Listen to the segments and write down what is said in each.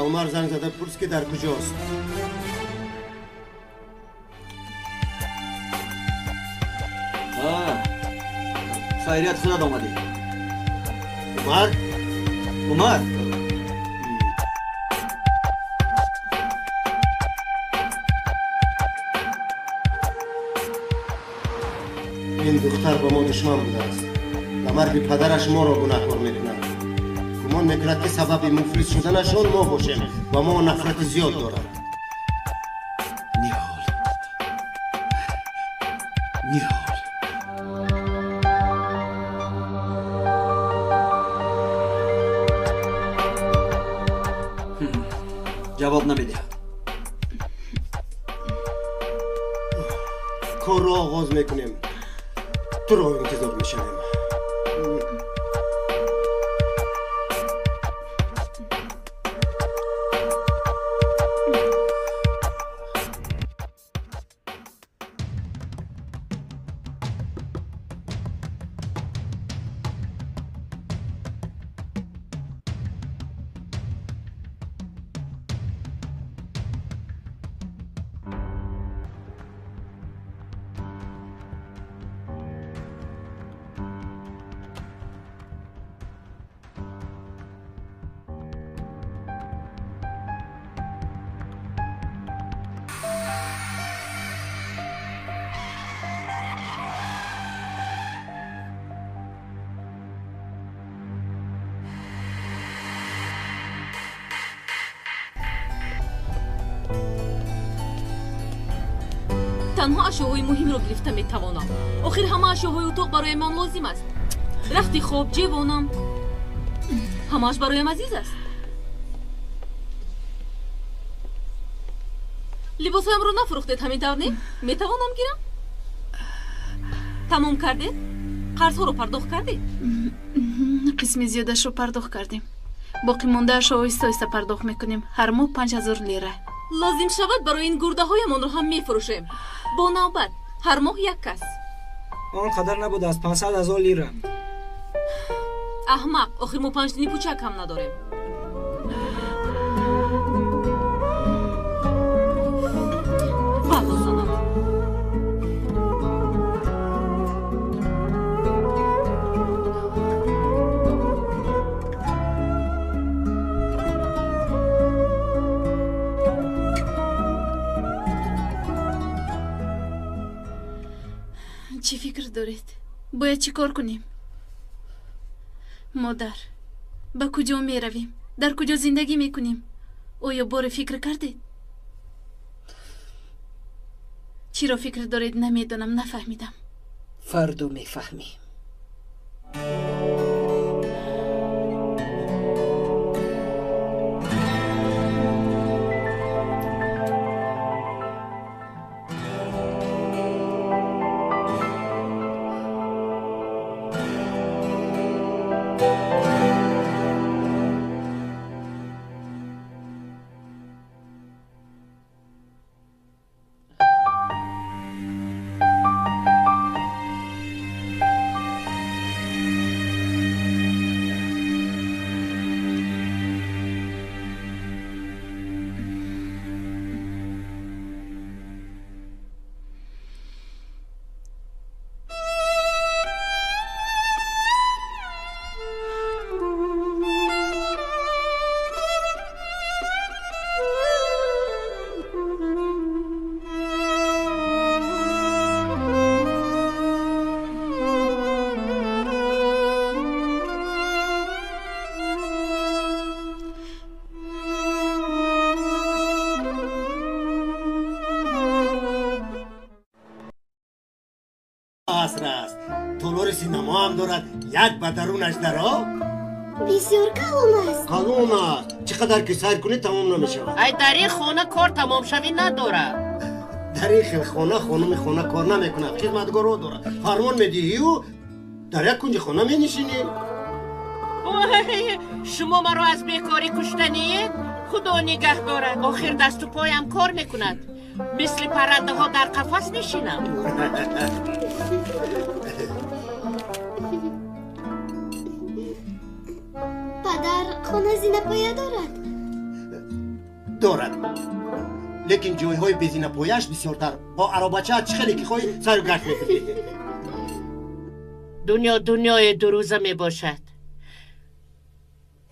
Умар занг зада пурс ки дар куҷост. Хайрият худат омадӣ. Умар? Умар! Ин духтар ба мо душман будааст. Ба марги падараш моро гунаҳкор мекунад. Гумон мекунад ки сабаби муфлис шуданашон мо бошем ва мо нафрати зиёд дорад. Ниҳол. Ниҳол. Ҷавоб намедиҳад. Корро оғоз мекунем. Туро интизор мешавем. Танҳо ашёҳои муҳимро гирифта метавонам. Охир ҳама ашёҳои утоқ барои ман лозим аст. Рахти хоб, ҷевонам, ҳамааш бароям азиз аст. Либосҳоямро нафурӯхтед, ҳамин тавр не? Метавонам гирам? Тамом кардед? Қарзҳоро пардохт кардед? Қисми зиёдашро пардохт кардем. Боқӣ мондаашро оҳиста оҳиста пардохт мекунем. Ҳар моҳ 5000 лира. Лозим шавад барои ин гурдаҳоямонро ҳам мефурӯшем. Бо навбат ҳар моҳ як кас. Он қадар набудааст, 500 000 лира. Аҳмақ, охир мо 5 дини пучак ҳам надорем. Балло занад. Чӣ фикр доред? Бояд чӣ кор кунем? Модар, ба куҷо меравем? Дар куҷо зиндагӣ мекунем? Оё боре фикр кардед? Чиро фикр доред, намедонам, нафаҳмидам. Фардо мефаҳмӣ. Аср аст. Толори синамо ҳам дорад. Як ба дарунаш даро. Бисёр калон аст. Калон аст. Чӣ қадар ки сайр кунӣ тамом намешавад. Ай, дар ин хона кор тамомшавӣ надорад. Дар ин хел хона хонуми хона кор намекунад. Хизматгорҳо дорад. Фармон медиҳию дар як кунҷи хона менишинӣ. Шумо маро аз бекорӣ куштаниед? Худо нигаҳ дорад. Охир дасту поям кор мекунад. Мисли паррандаҳо дар қафас нишинам. Падар, хона зинапоя дорад? Дорад. Лекин ҷойҳои безинапояш бисёртар. Бо аробача чӣ хеле ки хоҳӣ сайру гашт мекунӣ. Дунё дунёи дурӯза мебошад.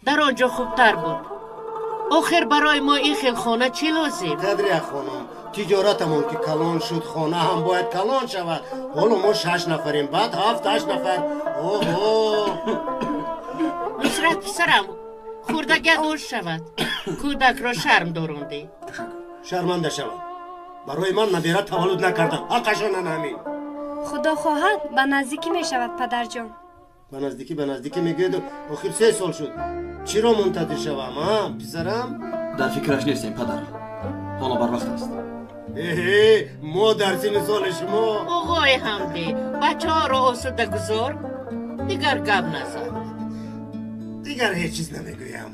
Дар он ҷо хубтар буд. Охир барои мо ин хел хона чӣ лозим? Қадрия хонум, тиҷоратамон ки калон шуд, хона ҳам бояд калон шавад. Ҳоло мо 6 нафарем, баъд 7-8 нафар. Оҳо! Нусрат писарам, хурдагиат ош шавад. Кӯдакро шарм дорондӣ. Шарманда шавам. Барои ман набера таваллуд накардам. Ҳаққашонан ҳамин. Худо хоҳад, ба наздикӣ мешавад, падарҷон. Ба наздикӣ мегӯяд, охир 3 сол шуд. Чиро мунтазир шавам, а, писарам? Дар фикраш нестем, падар. Ҳоло барвақт аст. Эҳе, мо дар синни соли шумо. Оғои Ҳамдӣ, бачаҳоро осуда гузор, дигар гап назан. Дигар ҳеҷ чиз намегӯям.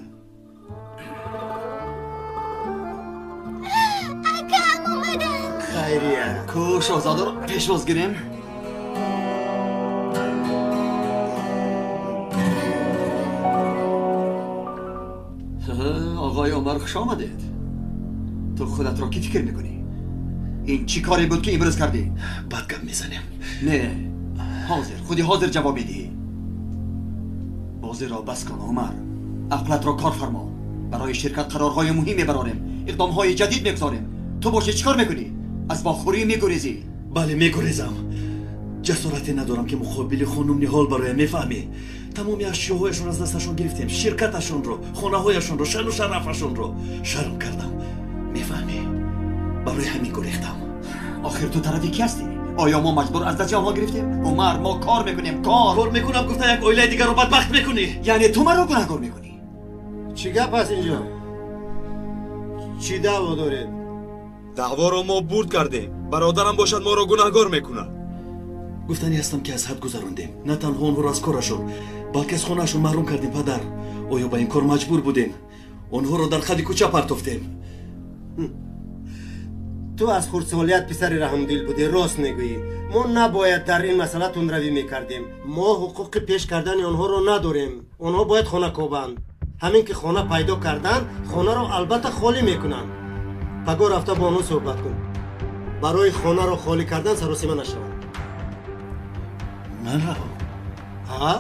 Акам омаданд. Хайрия. Ку шоҳзодаро пешвоз гирем? Оғои Умар, хуш омадед. Ту худатро кӣ фикр мекунӣ? Ин чӣ коре буд ки имрӯз кардӣ? Бад гап мезанем. Не, ҳозир, худи ҳозир ҷавоб медиҳӣ. Бозиро бас кун, Умар. Ақлатро кор фармо. Барои ширкат қарорҳои муҳим мебарорем, иқдомҳои ҷадид мегузорем. Ту бошӣ чӣ кор мекунӣ? Аз бохӯрӣ мегурезӣ. Бале, мегурезам. Ҷасорате надорам ки муқобили хонум Ниҳол бароям, мефаҳмӣ? Тамоми ашёҳояшон аз дасташон гирифтем, ширкаташонро, хонаҳояшонро, шану шарафашонро. Шарм кардам, мефаҳмӣ? Барои ҳамин гурехтам. Охир ту тарафи кӣ ҳастӣ? Оё мо маҷбур аз дасти онҳо гирифтем? Умар, мо кор мекунем, кор. Кор мекунам гуфта як оилаи дигарро бадбахт мекунӣ. Яъне ту маро гунаҳкор мекунӣ? Чӣ гап аст инҷо? Чӣ даъво доред? Даъворо мо бурд кардем. Бародарам бошад моро гунаҳгор мекунад. Гуфтанӣ ҳастам ки аз ҳад гузарондем. На танҳо онҳоро аз корашон, балки аз хонаашон маҳрум кардем, падар. Оё ба ин кор маҷбур будем? Онҳоро дар қади кӯча партофтем. Ту аз хурдсолият писари раҳмдил будӣ, рост мегӯӣ. Мо набояд дар ин масъала тундравӣ мекардем. Мо ҳуқуқи пеш кардани онҳоро надорем. Онҳо бояд хона кобанд. Ҳамин ки хона пайдо карданд, хонаро албатта холӣ мекунанд. Пагоҳ рафта бо онҳо суҳбат кун. Барои хонаро холӣ кардан саросима нашаванд. Ман равам? Ҳа?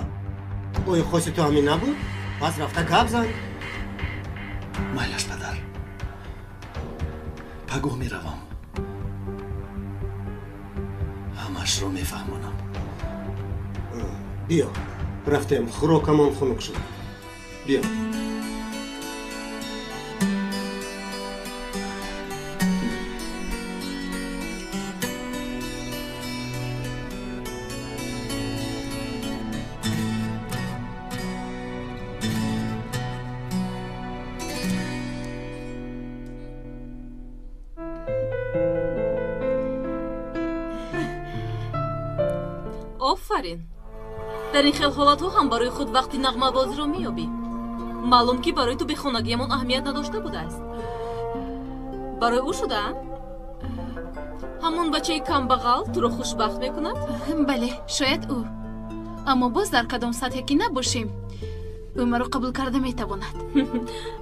Оё хоси ту ҳамин набуд? Пас рафта гап зан. Майлаш, падар. Пагоҳ меравам. Ҳамашро мефаҳмонам. Биё, рафтем, хӯрокамон хунук шуд. Биё. Офарин. Дар ин хел ҳолатҳо ҳам барои худ вақти нағмабозиро меёбӣ. Маълум ки барои ту бехонагиамон аҳамият надошта будааст. Барои ӯ шуда? Ҳамон бачаи камбағал туро хушбахт мекунад? Бале, шояд ӯ. Аммо боз дар кадом сатҳе ки набошем, ӯ маро қабул карда метавонад.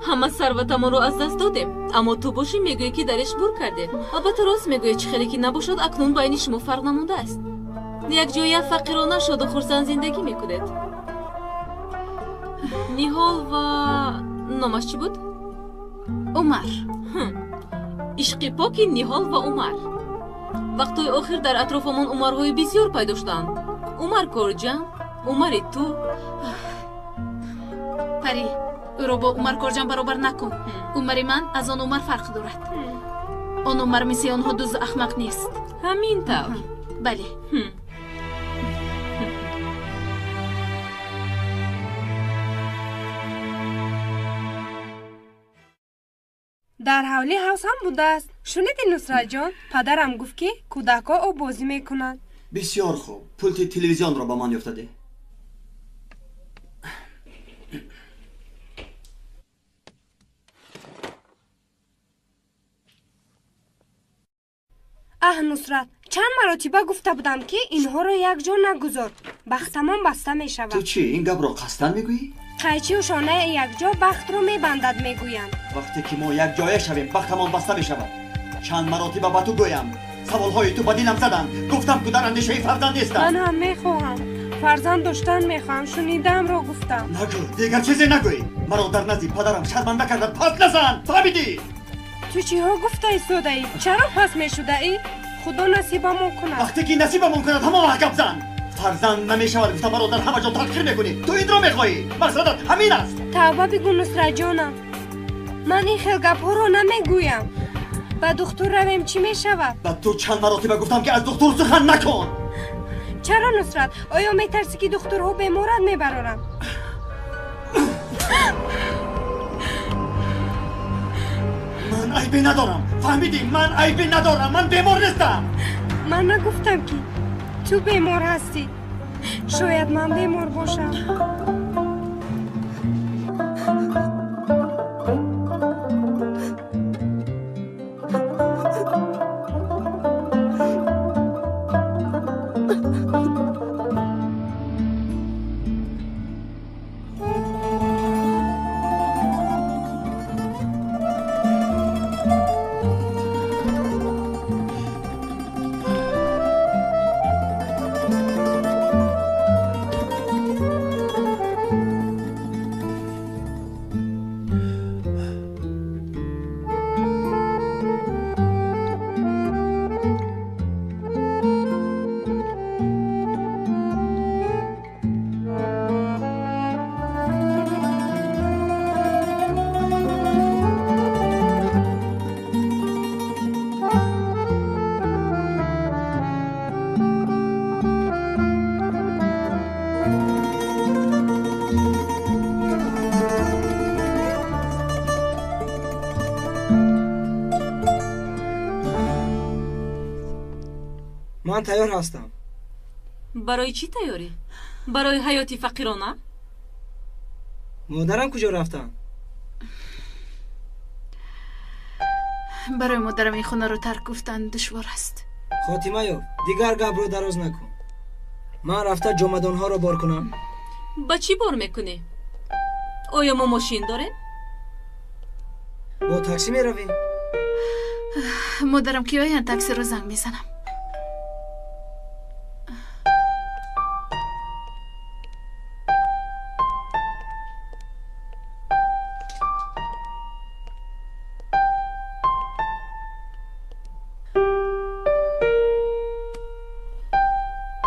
Ҳама сарватамонро аз даст додем, аммо ту бошӣ мегӯӣ ки дареш бур кардем. Албатта рост мегӯӣ, чӣ хеле ки набошад, акнун байни шумо фарқ намондааст. Якҷоя фақирона шоду хурсанд зиндагӣ мекунед. Ниҳол ва номаш чӣ буд? Умар. Ишқи поки Ниҳол ва Умар. Вақтҳои охир дар атрофамон умарҳои бисёр пайдо шуданд. Умар Корҷан, Умари ту. Пари, ӯро бо Умар Корҷан баробар накун. Умари ман аз он Умар фарқ дорад. Он Умар мисли онҳо дузду ахмақ нест. Ҳамин тавр. Бале. Дар ҳавлӣ ҳавз ҳам будааст. Шуниди, Нусратҷон, падарам гуфт ки кӯдакҳо оббозӣ мекунанд. Бисёр хуб. Пулти телевизионро ба ман ёфта деҳ. Аҳ, Нусрат, чанд маротиба гуфта будам ки инҳоро якҷо нагузор. Бахтамон баста мешавад. Ту чӣ, ин гапро қасдан мегӯӣ? Қайчиву шонаи якҷо бахтро мебандад, мегӯянд. Вақте ки мо якҷоя шавем, бахтамон баста мешавад. Чанд маротиба ба ту гӯям, саволҳои ту ба дилам заданд. Гуфтам, ку дар андешаи фарзанд нестам. Ман ҳам мехоҳам, фарзанд доштан мехоҳам. Шунидаамро гуфтам. Нагӯ, дигар чизе нагӯй. Маро дар назди падарам шарманда карданд. Пас назан, фаҳмидӣ? Ту чиҳо гуфта истодаӣ? Чаро пас мешудаӣ? Худо насибамон кунад. Вақте ки насибамон кунад, ҳамон вақт гап зан. Фарзанд намешавад гуфта маро дар ҳама ҷо таҳқир мекунӣ. Ту инро мехоҳӣ? Мақсадат ҳамин аст? Тавба бигӯ, Нусратҷонам, ман ин хел гапҳоро намегӯям. Ба духтур равем, чӣ мешавад? Ба ту чанд маротиба гуфтам, ки аз духтур сухан накун. Чаро, Нусрат? Оё метарсӣ, ки духтурҳо беморат мебароранд? Ман айбе надорам, фаҳмидӣ? Ман айбе надорам, ман бемор нестам. Ман нагуфтам, ки ту бемор ҳастӣ. Шояд ман бемор бошам. Ман тайёр ҳастам. Барои чӣ тайёрӣ? Барои ҳаёти фақирона? Модарам куҷо рафтанд? Барои модарам ин хонаро тарк гуфтан душвор аст. Хотима ёфт, дигар гапро дароз накун. Ман рафта ҷомадонҳоро бор кунам. Ба чӣ бор мекунӣ? Оё мо мошин дорем? Бо таксӣ меравем. Модарам ки оянд, таксиро занг мезанам.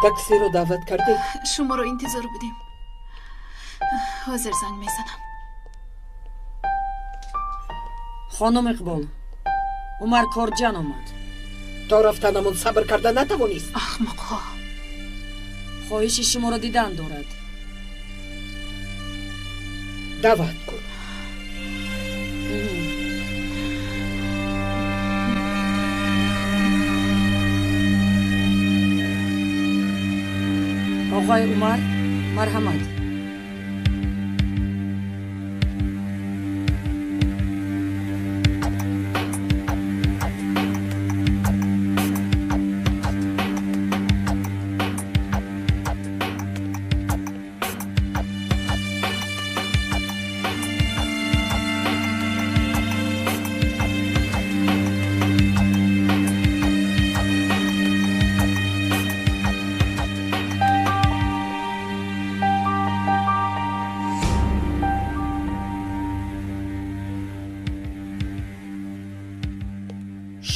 Таксиро даъват кардед? Шуморо интизор будем. Ҳозир занг мезанам. Хонум Иқбол, Умар Корҷан омад. То рафтанамон сабр карда натавонист. Ахмоқҳо! Хоҳиши шуморо дидан дорад. Даъват кун. Оғои Умар, марҳамат.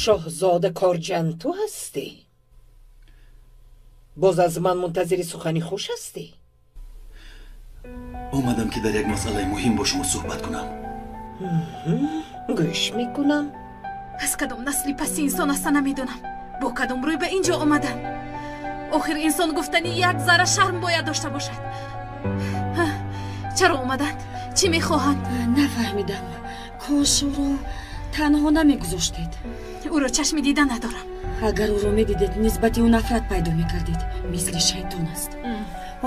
Шоҳзода Корҷан ту ҳастӣ? Боз аз ман мунтазири сухани хуш ҳастӣ? Омадам, ки дар як масъалаи муҳим бо шумо суҳбат кунам. Гӯш мекунам. Аз кадом насли паси инсон аста намедонам. Бо кадом рӯй ба ин ҷо омадам? Охир инсон гуфтани як зарра шарм бояд дошта бошад. Чаро омаданд? Чӣ мехоҳанд? Нафаҳмидам. Кош ӯро танҳо намегузоштед. Ӯро чашми дида надорам. Агар ӯро медидед, нисбати ӯ нафрат пайдо мекардед. Мисли шайтон аст.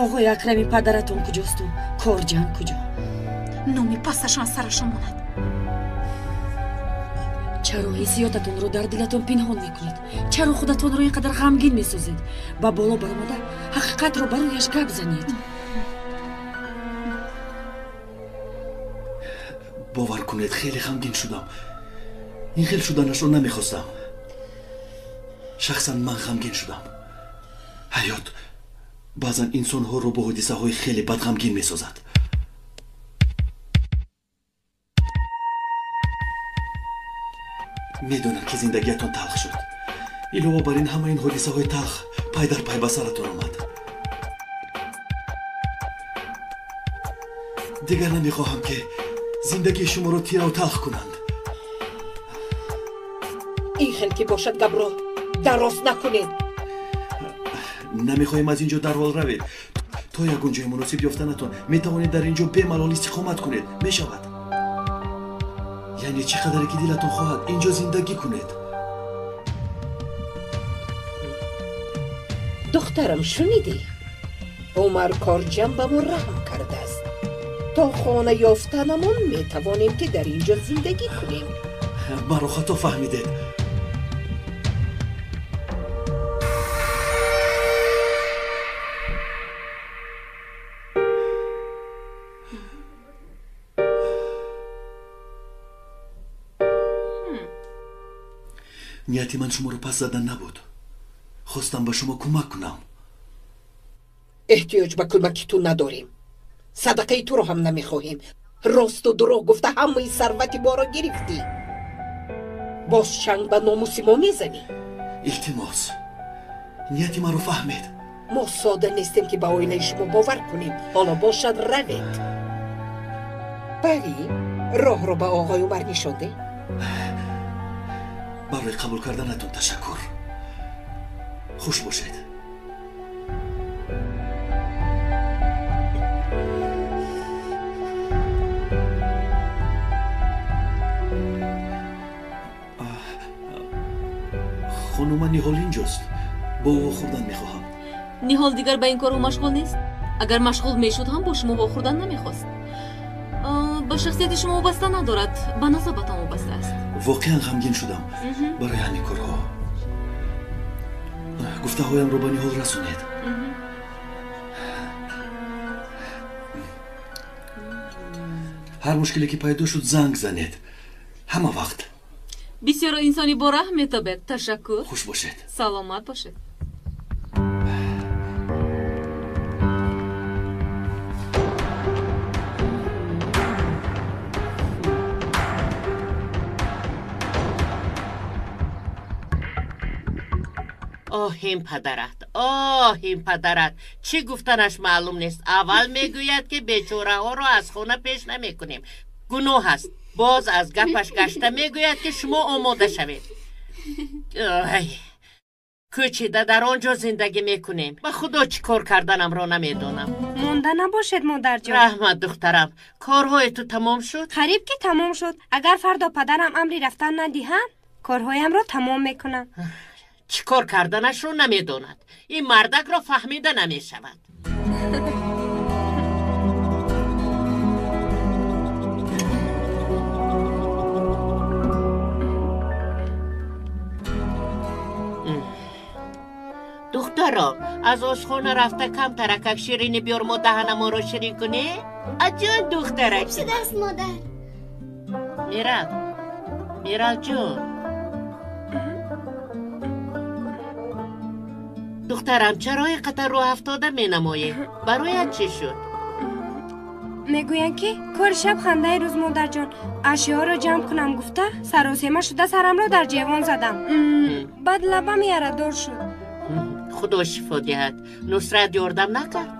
Оғои Акрами падаратон куҷосту Корҷан куҷо? Номи пасташон аз сарашон монад. Чаро ҳиссиётатонро дар дилатон пинҳон мекунед? Чаро худатонро ин қадар ғамгин месозед? Ба боло баромада ҳақиқатро ба рӯяш гап занед. Бовар кунед, хеле ғамгин шудам. Ин хел шуданашро намехостам. Шахсан ман ғамгин шудам. Ҳаёт баъзан инсонҳоро бо ҳодисаҳои хеле бад ғамгин месозад. Медонам ки зиндагиятон талх шуд. Илова бар ин ҳама ин ҳодисаҳои талх пай дар пай ба саратон омад. Дигар намехоҳам ки зиндагии шуморо тираву талх кунанд. Ин хел ки бошад гапро дароз накунед. Намехоҳем аз ин ҷо дарҳол равед. То ягон ҷои муносиб ёфтанатон метавонед дар ин ҷо бемалол истиқомат кунед. Мешавад. Яъне чӣ қадаре ки дилатон хоҳад ин ҷо зиндагӣ кунед. Духтарам, шунидӣ? Умар Корҷан ба мо раҳм кардааст. То хона ёфтанамон метавонем ки дар ин ҷо зиндагӣ кунем. Маро хато фаҳмидед. Нияти ман шуморо пас задан набуд. Хостам ба шумо кӯмак кунам. Эҳтиёҷ ба кӯмаки ту надорем. Садақаи туро ҳам намехоҳем. Росту дурӯғ гуфта ҳамаи сарвати моро гирифтӣ. Боз чанг ба номуси мо мезанӣ. Илтимос, нияти маро фаҳмед. Мо сода нестем ки ба оилаи шумо бовар кунем. Ҳоло бошад равед. Парӣ, роҳро ба оғои Умар нишон деҳ. Барои қабул карданатон ташаккур. Хуш бошед. Хонума Ниҳол инҷост. Бо ӯ вохӯрдан мехоҳам. Ниҳол дигар ба ин корҳо машғул нест. Агар машғул мешуд ҳам бо шумо вохӯрдан намехост. Ба шахсияти шумо вобаста надорад, ба насабатон вобаста аст. Воқеан ғамгин шудам барои ҳамин корҳо. Гуфтаҳоямро ба Ниҳол расонед. Ҳар мушкиле ки пайдо шуд занг занед. Ҳама вақт. Бисёр инсони бораҳм метобед. Ташаккур. Хуш бошед. Саломат бошед. Оҳ, ин падарат, оҳ, ин падарат, чӣ гуфтанаш маълум нест. Аввал мегӯяд ки бечораҳоро аз хона пеш намекунем, гуноҳ аст. Боз аз гапаш гашта мегӯяд ки шумо омода шавед. Кӯчида дар он ҷо зиндагӣ мекунем. Ба худо чӣ кор карданамро намедонам. Монда набошед, модарҷон. Раҳмат, духтарам. Корҳои ту тамом шуд? Қариб ки тамом шуд. Агар фардо падарам амри рафтан надиҳанд, корҳоямро тамом мекунам. Чӣ кор карданашро намедонад. Ин мардакро фаҳмида намешавад. Духтаром, аз ошхона рафта камтаракак ширинӣ биёр, мо даҳанамонро ширин кунем. Аҷон, духтарак. Шудааст, модар. Мирал, Миралҷон. Духтарам, чаро ин қадар рӯҳ афтода менамоӣ? Бароят чӣ шуд? Мегӯянд ки кори шаб хандаи рӯз, модарҷон. Ашёро ҷамъ кунам гуфта саросема шуда сарамро дар ҷевон задам. Баъд лабам ярадор шуд. Худо шифо диҳад. Нусрат ёрдам накард?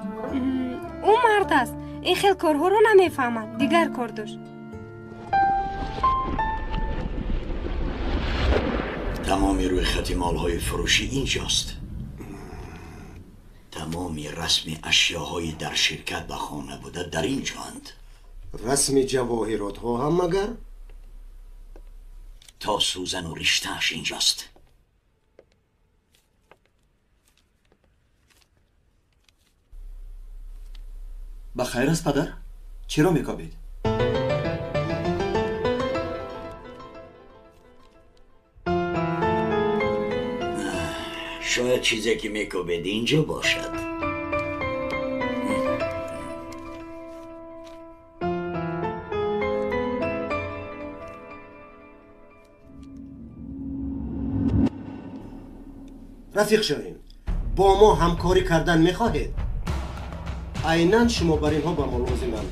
Ӯ мард аст, ин хел корҳоро намефаҳмад, дигар кор дошт. Тамоми рӯйхати молҳои фурӯшӣ инҷост. Тамоми расми ашёҳои дар ширкат ба хона буда дар ин ҷоанд. Расми ҷавоҳиротҳо ҳам магар? То сӯзану риштааш инҷост. Ба хайр аст, падар? Чиро мекобед? Шояд чизе ки мекобед инҷо бошад. Рафиқ шавем. Бо мо ҳамкорӣ кардан мехоҳед? Айнан шумо бар инҳо ба мо лозиманд.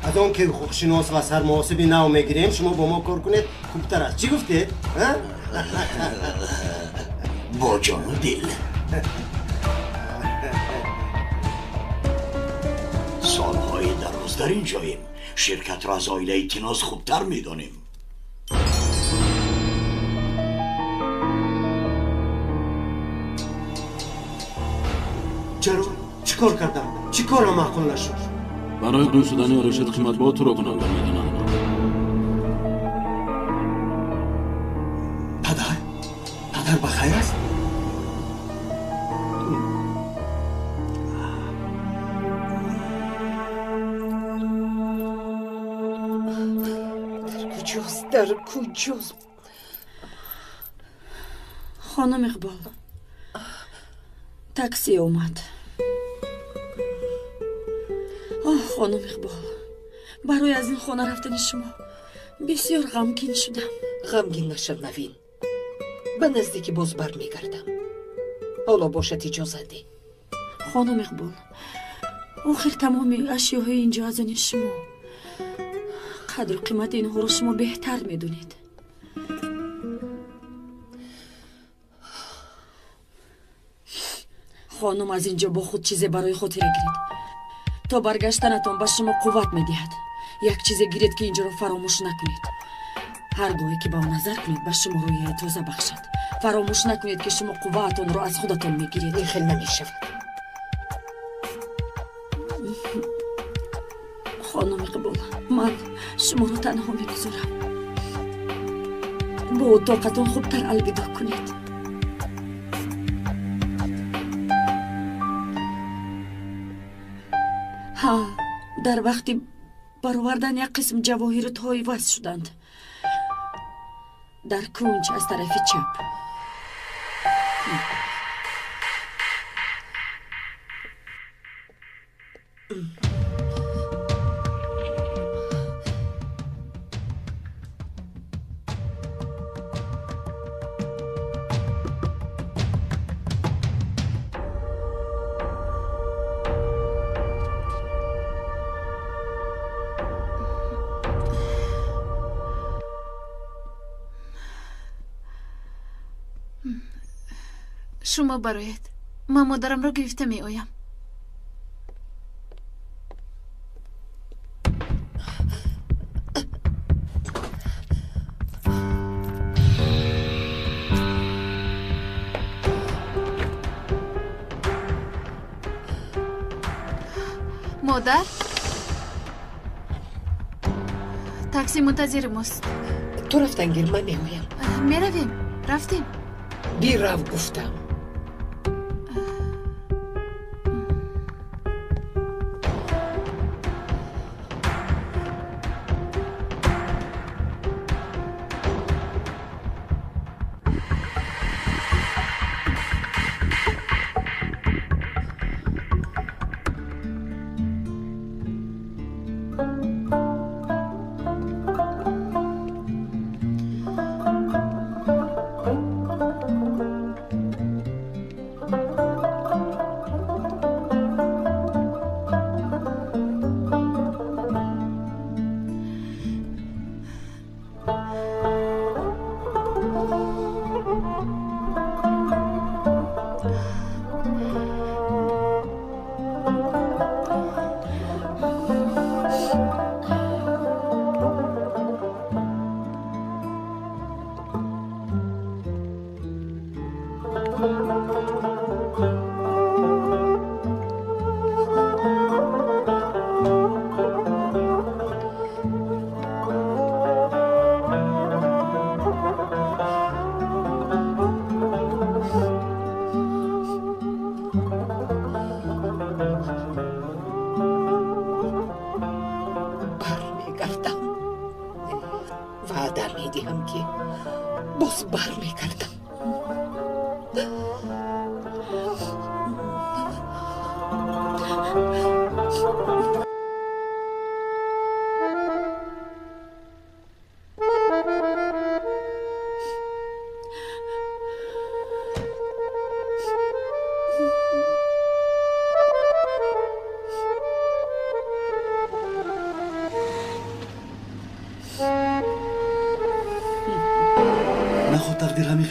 Аз он ки ҳуқуқшинос ва сармуҳосиби нав мегирем, шумо бо мо кор кунед хубтар аст. Чӣ гуфтед? Бо ҷону дил. Солҳои дароз дар ин ҷоем. Ширкатро аз оилаи Тиноз хубтар медонем. Чаро? Чӣ кор кардам? Чӣ корам маъқул нашуд? Барои гум шудани ороишоти қиматбаҳо туро гунаҳкор медонанд. Падар? Падар ба хайр аст? Дар куҷост? Дар куҷост? Хонум Иқбол, такси омад. Оҳ, хонум Иқбол, барои аз ин хона рафтани шумо бисёр ғамгин шудам. Ғамгин нашав, Навин. Ба наздикӣ боз бармегардам. Ҳоло бошад иҷозат деҳ. Хонум Иқбол, охир тамоми ашёҳои инҷо аз они шумо. Қадру қимати инҳоро шумо беҳтар медонед. Хонум, аз инҷо бо худ чизе барои хотира гиред. То баргаштанатон ба шумо қувват медиҳад. Як чизе гиред, ки инҷоро фаромӯш накунед. Ҳар гоҳе ки ба он назар кунед, ба шумо рӯҳияи тоза бахшад. Фаромӯш накунед, ки шумо қувваатонро аз худатон мегиред. Ин хел намешавад. Хонум Иқбол, ман шуморо танҳо мегузорам. Бо утоқатон хубтар алвидо кунед. Ҳа, дар вақти баровардан як қисм ҷавоҳиротҳо иваз шуданд. Дар кунҷ аз тарафи чап. Шумо бароед, ман модарамро гирифта меоям. Модар, такси мунтазири мост. Ту рафтан гир, ман меоям. Меравем, рафтем. Бирав гуфтам.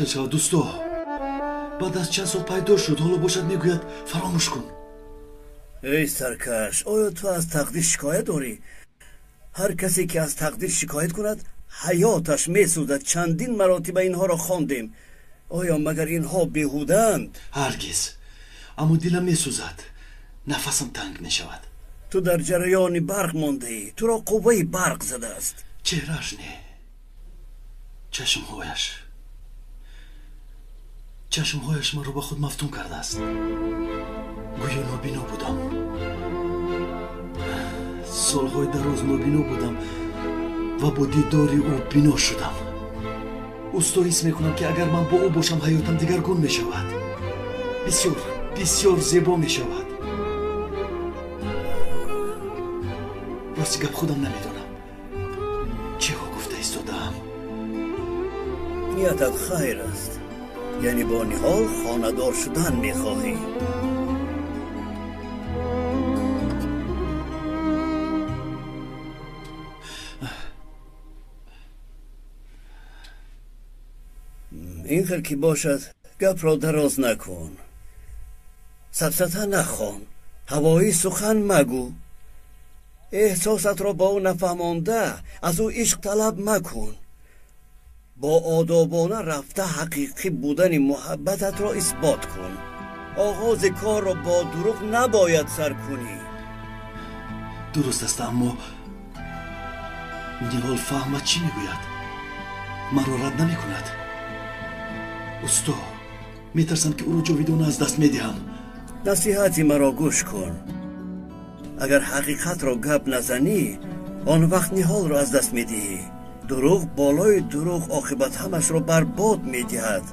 хел шавад дӯсто? Баъд аз чанд сол пайдо шуд, ҳоло бошад мегӯяд фаромӯш кун. Эй саркаш, оё ту аз тақдир шикоят дорӣ? Ҳар касе ки аз тақдир шикоят кунад, ҳаёташ месӯзад. Чандин маротиба инҳоро хондем. Оё магар инҳо беҳуданд? Ҳаргиз. Аммо дилам месӯзад, нафасам танг мешавад. Ту дар ҷараёни барқ мондаӣ. Туро қувваи барқ задааст. Чеҳрааш не, чашмҳояш. Чашмҳояш маро ба худ мафтун кардааст. Гӯё нобино будам. Солҳои дароз нобино будам ва бо дидори ӯ бино шудам. Усто, ҳис мекунам ки агар ман бо ӯ бошам, ҳаётам дигаргун мешавад. Бисёр, бисёр зебо мешавад. Рости гап худам намедонам чиҳо гуфта истодаам. Ниятат хайр аст, яъне бо Ниҳол хонадор шудан мехоҳӣ. Ин хел ки бошад, гапро дароз накун, сафсата нахон, ҳавоӣ сухан магӯ. Эҳсосатро бо ӯ нафаҳмонда аз ӯ ишқ талаб макун. Бо одобона рафта ҳақиқӣ будани муҳаббататро исбот кун. Оғози корро бо дурӯғ набояд сар кунӣ. Дуруст аст, аммо Ниҳол фаҳмад чӣ мегӯяд? Маро рад намекунад. Усто, метарсам ки ӯро ҷовидона аз даст медиҳам. Насиҳати маро гӯш кун. Агар ҳақиқатро гап назанӣ, он вақт Ниҳолро аз даст медиҳӣ. Дурӯғ болои дурӯғ оқибат ҳамашро барбод медиҳад.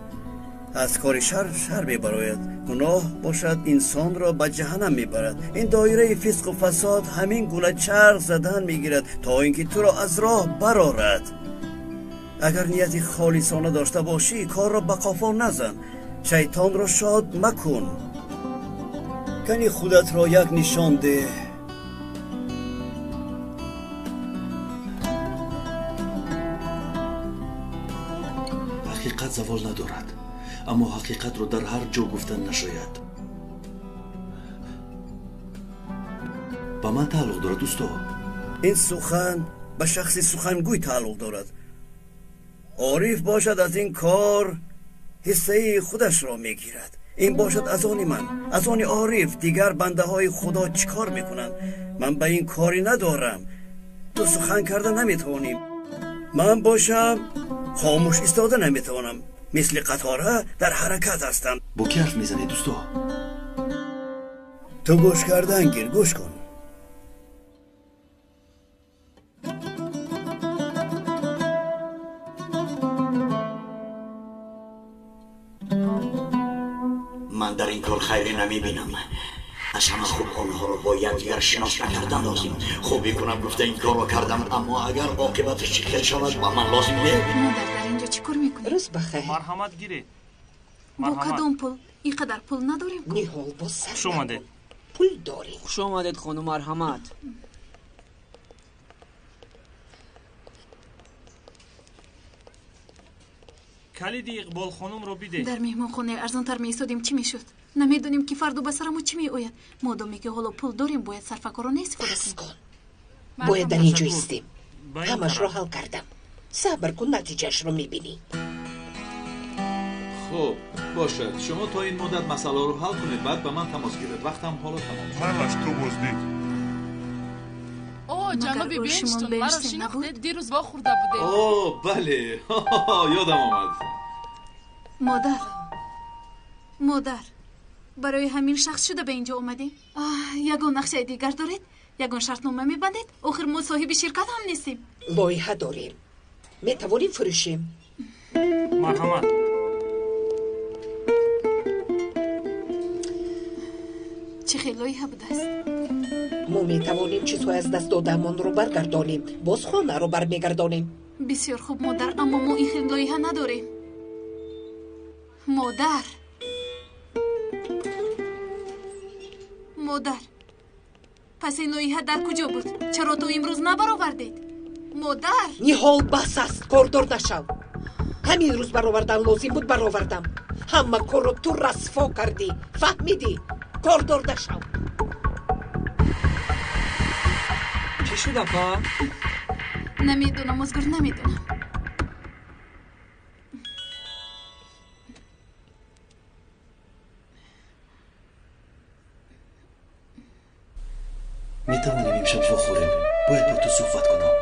Аз кори шар шар мебарояд, гуноҳ бошад инсонро ба ҷаҳаннам мебарад. Ин доираи фисқу фасод ҳамин гуна чарх задан мегирад, то ин ки туро аз роҳ барорад. Агар нияти холисона дошта бошӣ, корро ба қофо назан, шайтонро шод макун. Кани худатро як нишон деҳ. Ҳақиқат завол надорад, аммо ҳақиқатро дар ҳар ҷо гуфтан нашояд. Ба ман тааллуқ дорад, усто. Ин сухан ба шахси сухангӯй тааллуқ дорад. Ориф бошад аз ин кор ҳиссаи худашро мегирад. Ин бошад аз они ман, аз они Ориф. Дигар бандаҳои Худо чӣ кор мекунанд? Ман ба ин корӣ надорам. Ту сухан карда наметавонӣ. Ман бошам хомӯш истода наметавонам. Мисли қатора дар ҳаракат ҳастам. Бо кӣ ҳарф мезанӣ, дӯсто? Ту гӯш кардан гир, гӯш кун. Ман дар ин кор хайре намебинам. Аз ҳама хуб онҳоро бо якдигар шинос накардан лозим. Хуб мекунам гуфта ин корро кардам, аммо агар оқибаташ чӣ хел шавад, ба ман лозим не. Модар, дар инҷо чӣ кор мекунӣ? Рӯз бахайр. Марҳамат, гиред. Бо кадом пул? Ин қадар пул надорем. Ниҳол, боз сар Хуш омадед. Пул дорем. Хуш омадед, хонум, марҳамат. Калиди Иқбол хонумро бидеҳ. Дар меҳмонхонаи арзонтар меистодем, чӣ мешуд? Намедонем ки фардо ба сарамо чӣ меояд. Модоме ки ҳоло пул дорем, бояд сарфакорона истифода кунем. Бояд дар ин ҷо истем. Ҳамашро ҳал кардам. Сабр кун, натиҷаашро мебинӣ. Хуб, бошад. Шумо то ин муддат масъаларо ҳал кунед, баъд ба ман тамос гиред. Вақтам ҳоло тамом шуд. Майлаш, ту боздид. О, ҷаноби Бенштон, маро шинохтед? Дирӯз вохӯрда будем. О, бале, ёдам омад. Модар, модар, барои ҳамин шахс шуда ба инҷо омадем? Ягон нақшаи дигар доред? Ягон шартнома мебандед? Охир мо соҳиби ширкат ҳам нестем. Лоиҳа дорем, метавонем фурӯшем. Марҳамат. Чӣ хел лоиҳа будааст? Мо метавонем чизҳои аз даст додаамонро баргардонем, боз хонаро бармегардонем. Бисёр хуб, модар, аммо мо ин хел лоиҳа надорем. Модар, модар, пас ин лоиҳа дар куҷо буд? Чаро то имрӯз набаровардед? Модар! Ниҳол, бас аст, кордор нашав. Ҳамин рӯз баровардан лозим буд, баровардам. Ҳама корро ту расво кардӣ, фаҳмидӣ? Кордор нашав. Чӣ шуд, апа? Намедонам, Озгур, намедонам. Метавонем имшаб вохӯрем? Бояд бо ту суҳбат кунам.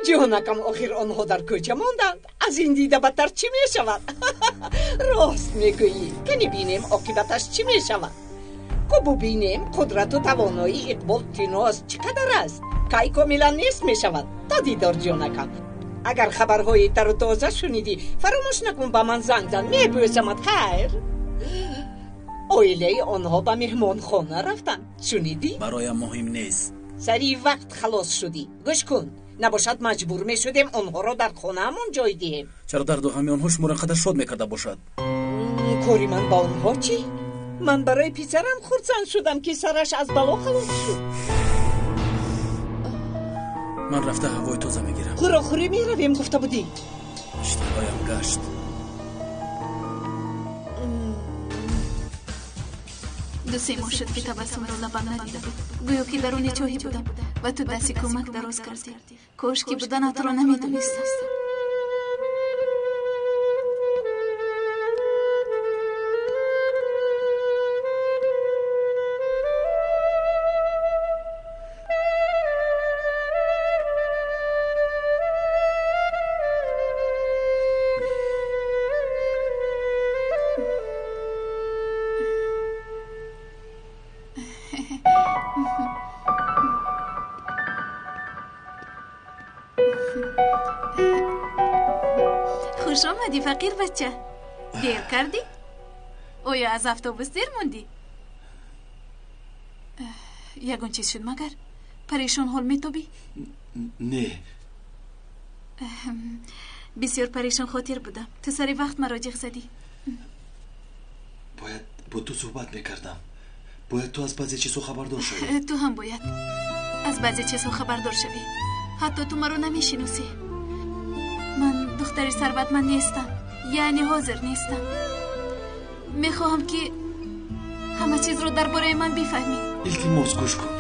Ҷонакам, охир онҳо дар кӯча монданд. Аз ин дида бадтар чӣ мешавад? Рост мегӯӣ. Кани бинем оқибаташ чӣ мешавад. Ку бубинем қудрату тавоноии Иқбол Тиноз чӣ қадар аст. Кай комилан нест мешавад. То дидор, ҷонакам. Агар хабарҳои тару тоза шунидӣ, фаромӯш накун ба ман занг зан. Мебӯсамат. Хайр. Оилаи онҳо ба меҳмонхона рафтанд. Шунидӣ? Бароям муҳим нест. Сари вақт халос шудӣ. Гӯш кун. Набошад маҷбур мешудем онҳоро дар хонаамон ҷой диҳем. Чаро дарду ғами онҳо шуморо ин қадар шод мекарда бошад? Кори ман ба онҳо чӣ? Ман барои писарам хурсанд шудам, ки сараш аз бало халос шуд. Ман рафта ҳавои тоза мегирам. Хӯрокхӯрӣ меравем гуфта будӣ. Иштиҳоям гашт. Ду-се моҳ шуд, ки табассумро лабам надида буд. Гӯё ки даруни чоҳе будам ва ту дасти кӯмак дароз кардӣ. Кош ки буданатро намедонистам. Хуш омадӣ, фақир бача. Дер кардӣ? Оё аз автобус дер мондӣ? Ягон чиз шуд магар? Парешон ҳол метобӣ? Не. Бисёр парешон хотир будам. Ту сари вақт маро ҷиғ задӣ. Бояд бо ту суҳбат мекардам. Бояд ту аз баъзе чизҳо хабардор шавӣ. Ту ҳам бояд аз баъзе чизҳо хабардор шавӣ. Ҳатто ту маро намешиносӣ. Ман духтари сарватманд нестам, яъне ҳозир нестам. Мехоҳам, ки ҳама чизро дар бораи ман бифаҳмӣ. Илтимос, гӯш кун.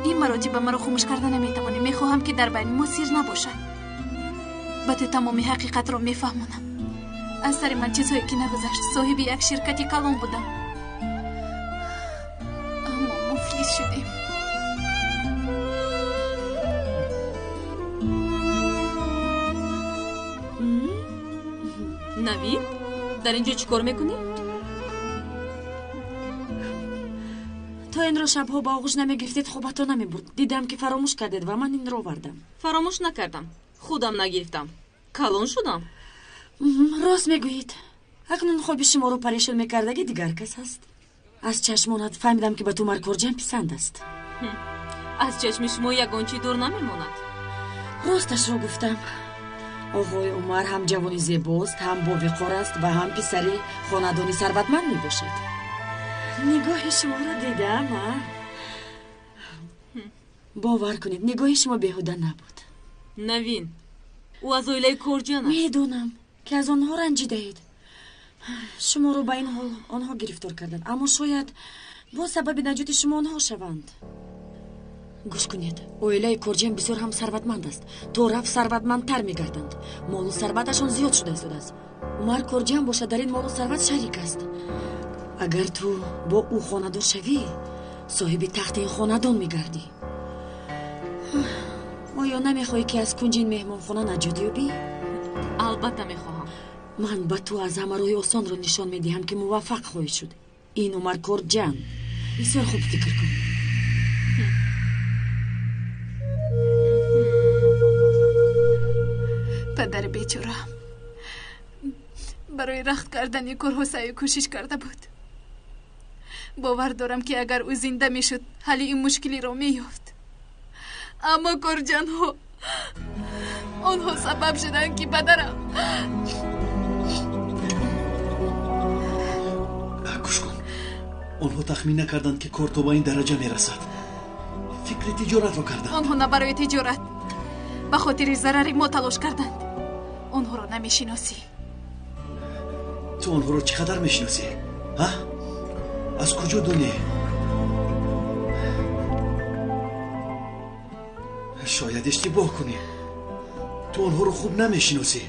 Ин маротиба маро хомӯш карда наметавонӣ. Мехоҳам, ки дар байни мо сир набошад. Ба ту тамоми ҳақиқатро мефаҳмонам. Аз сари ман чизҳое ки нагузашт. Соҳиби як ширкати калон будам, аммо муфлис шудем. Навид, дар ин ҷо чӣ кор мекунӣ? То инро шабҳо ба оғӯш намегирифтед, хобатон намебурд. Дидам, ки фаромӯш кардед ва ман инро овардам. Фаромӯш накардам, худам нагирифтам. Калон шудам. Рост мегӯед. Акнун хоби шуморо парешон мекардаги дигар кас аст. Аз чашмонат фаҳмидам, ки ба ту Маркорҷан писанд аст. Аз чашми шумо ягон чӣ дур намемонад. Росташро гуфтам. Оғои Умар ҳам ҷавони зебост, ҳам бовиқор аст ва ҳам писари хонадони сарватманд мебошад. Нигоҳи шуморо дидам, а? Бовар кунед, нигоҳи шумо беҳуда набуд. Навин, ӯ аз оилаи Корҷан аст. Медонам, ки аз онҳо ранҷидаед. Шуморо ба ин ҳол онҳо гирифтор карданд, аммо шояд бо сабаби наҷоти шумо онҳо шаванд. Гӯш кунед, оилаи Корҷан бисёр ҳам сарватманд аст. То рафт сарватмандтар мегарданд. Молу сарваташон зиёд шуда истодааст. Умар Корҷан бошад, дар ин молу сарват шарик аст. Агар ту бо ӯ хонадор шавӣ, соҳиби тахти ин хонадон мегардӣ. Оё намехоҳӣ, ки аз кунҷи ин меҳмонхона наҷот ёбӣ? Албатта мехоҳам. Ман ба ту аз ҳама роҳи осонро нишон медиҳам, ки муваффақ хоҳӣ шуд. Ин Умар Корҷан. Бисёр хуб фикр кун. Падари бечора барои рахт кардани корҳо саъю кӯшиш карда буд. Бовар дорам, ки агар ӯ зинда мешуд, ҳалли ин мушкилиро меёфт. Аммо Корҷанҳо, онҳо сабаб шуданд, ки падарам. Гӯш кун, Онҳо тахмин накарданд, ки кор то ба ин дараҷа мерасад. Фикри тиҷоратро карданд. Онҳо на барои тиҷорат, ба хотири зарари мо талош карданд. Онҳоро намешиносӣ. Ту онҳоро чӣ қадар мешиносӣ? Ҳа? Аз куҷо донӣ? Шояд иштибоҳ кунӣ. Ту онҳоро хуб намешиносӣ.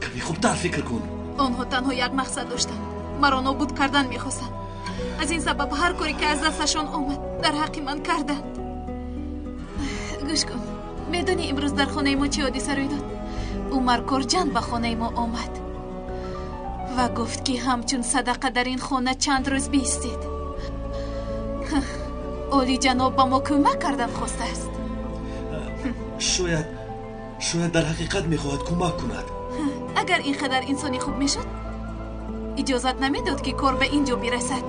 Каме хубтар фикр кун. Онҳо танҳо як мақсад доштанд. Маро нобуд кардан мехостанд. Аз ин сабаб ҳар коре ки аз дасташон омад дар ҳаққи ман карданд. Гӯш кун, медонӣ имрӯз дар хонаи мо чӣ ҳодиса рӯй дод? Умар Корҷан ба хонаи мо омад ва гуфт, ки ҳамчун садақа дар ин хона чанд рӯз биистед. Олиҷаноб ба мо кӯмак кардан хостааст. Шояд дар ҳақиқат мехоҳад кӯмак кунад. Агар ин қадар инсони хуб мешуд, иҷозат намедод, ки кор ба ин ҷо бирасад.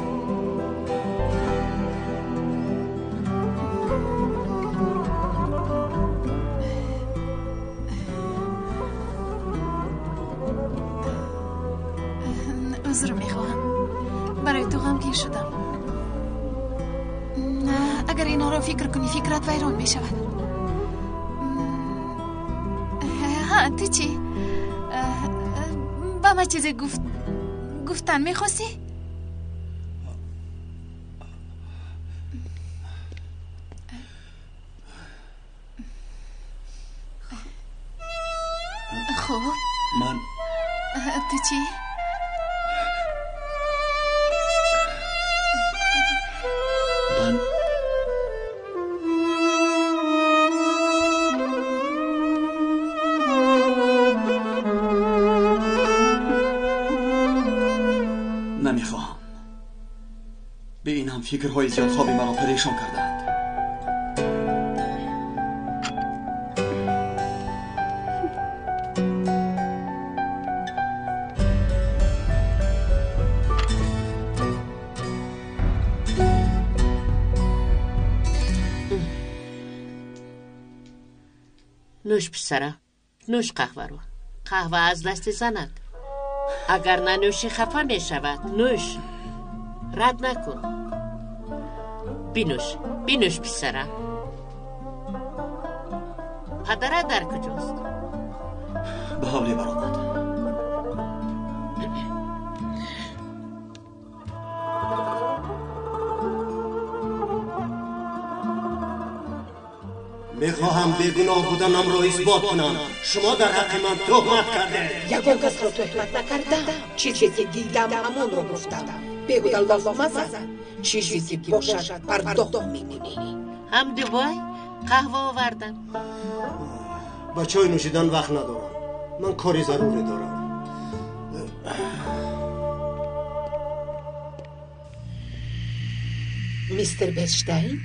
Узр мехоҳам, барои ту ғамгин шудам. Агар инҳоро фикр кунӣ, фикрат вайрон мешавад. Ҳа, ту чӣ? Ба ман чизе гуфтан мехостӣ? Хуб, ман ту чӣ? Ман намехоҳам. Ба ин ҳам фикрҳои зиёд хоби маро парешон кардаанд. Нӯш, писарам, нӯш қаҳваро. Қаҳва аз дасти занат. Агар нанӯшӣ, хафа мешавад. Нӯш, рад накун. Бинӯш, бинӯш, писарам. Падарат дар куҷост? Ба ҳавлӣ баромад. Мехоҳам бегуноҳ буданамро исбот кунам. Шумо дар ҳаққи ман туҳмат кардед. Ягон касро туҳмат накардам. Чизе ки дидам, ҳамонро гуфтам. Беҳуда лоф мазан. Чизе ки бошад, пардохт мекунӣ. Ҳамдивой, қаҳва овардам. Ба чой нӯшидан вақт надорам. Ман кори заруре дорам. Мистер Берштайн?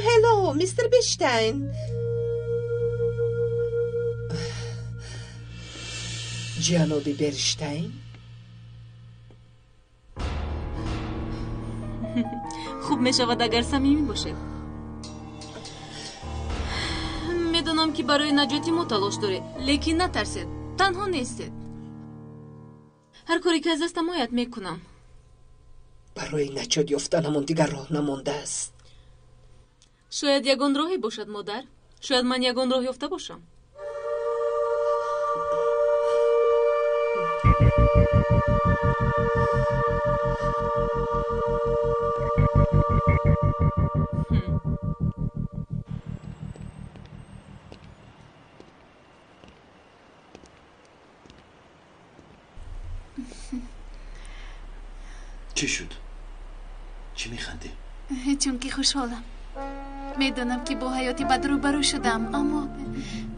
Hello, мистер Берштайн. Ҷаноби Берштайн? Хуб мешавад, агар самимӣ бошед. Медонам, ки барои наҷоти мо талош доред, лекин натарсед, танҳо нестед. Ҳар коре ки аз дастам ояд, мекунам. Барои наҷот ёфтанамон дигар роҳ намондааст. Шояд ягон роҳе бошад, модар. Шояд ман ягон роҳ ёфта бошам. Чӣ шуд? Чӣ механдӣ? Чунки хушҳолам. Медонам, ки бо ҳаёти бад рӯбарӯ шудам, аммо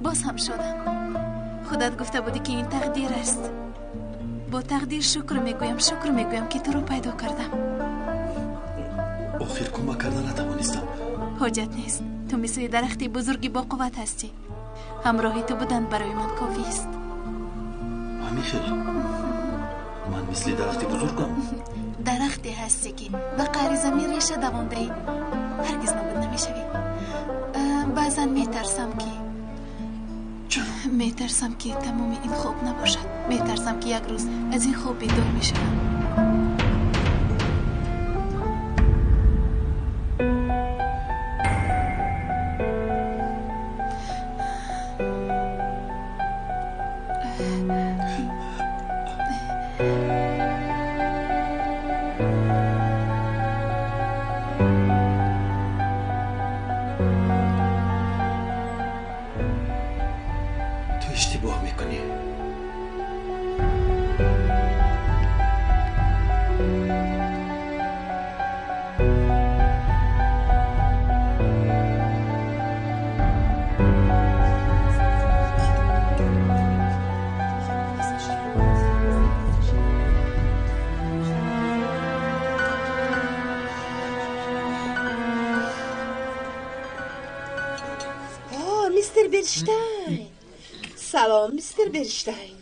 боз ҳам шодам. Худат гуфта будӣ, ки ин тақдир аст. Бо тақдир шукр мегӯям, шукр мегӯям, ки туро пайдо кардам. Охир кӯмак карда натавонистам. Ҳоҷат нест. Ту мисли дарахти бузурги боқувват ҳастӣ. Ҳамроҳи ту будан барои ман кофист. Ҳамин хел? Ман мисли дарахти бузургам? Дарахте ҳастӣ, ки ба қаъри замин реша давондаӣ. Ҳаргиз нобуд намешавӣ. Баъзан метарсам, ки метарсам, ки тамоми ин хоб набошад. Метарсам, ки як рӯз аз ин хоб бедор мешавам. Иштибоҳ мекунӣ. Мистер Берштайн. Салом, мистер Берштайн.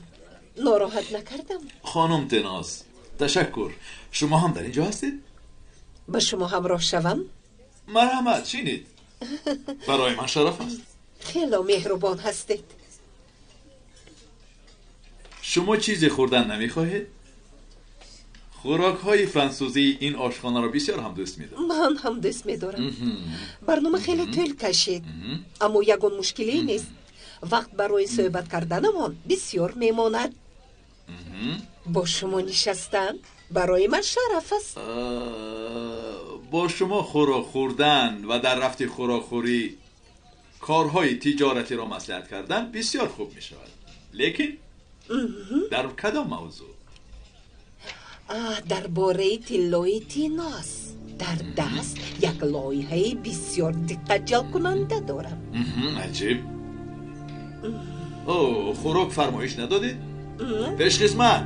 Нороҳат накардам? Хонум Тиназ, ташаккур. Шумо ҳам дар инҷо ҳастед? Ба шумо ҳамроҳ шавам? Марҳамат, шинед. Барои ман шараф аст. Хело меҳрубон ҳастед. Шумо чизе хӯрдан намехоҳед? Хӯрокҳои франсузии ин ошхонаро бисёр ҳам дӯст медорам. Ман ҳам дӯст медорам. Барнома хеле тӯл кашид, аммо ягон мушкиле нест. Вақт барои суҳбат карданамон бисёр мемонад. Бо шумо нишастан барои ман шараф аст. Бо шумо хӯрок хӯрдан ва дар рафти хӯрокхӯрӣ корҳои тиҷоратиро маслиҳат кардан бисёр хуб мешавад. Лекин дар кадом мавзӯъ? Дар бораи тиллои Тинос. Дар даст як лоиҳаи бисёр диққатҷалбкунанда дорам. Аҷиб. О, хӯрок фармоиш надодед? Пешхизмат!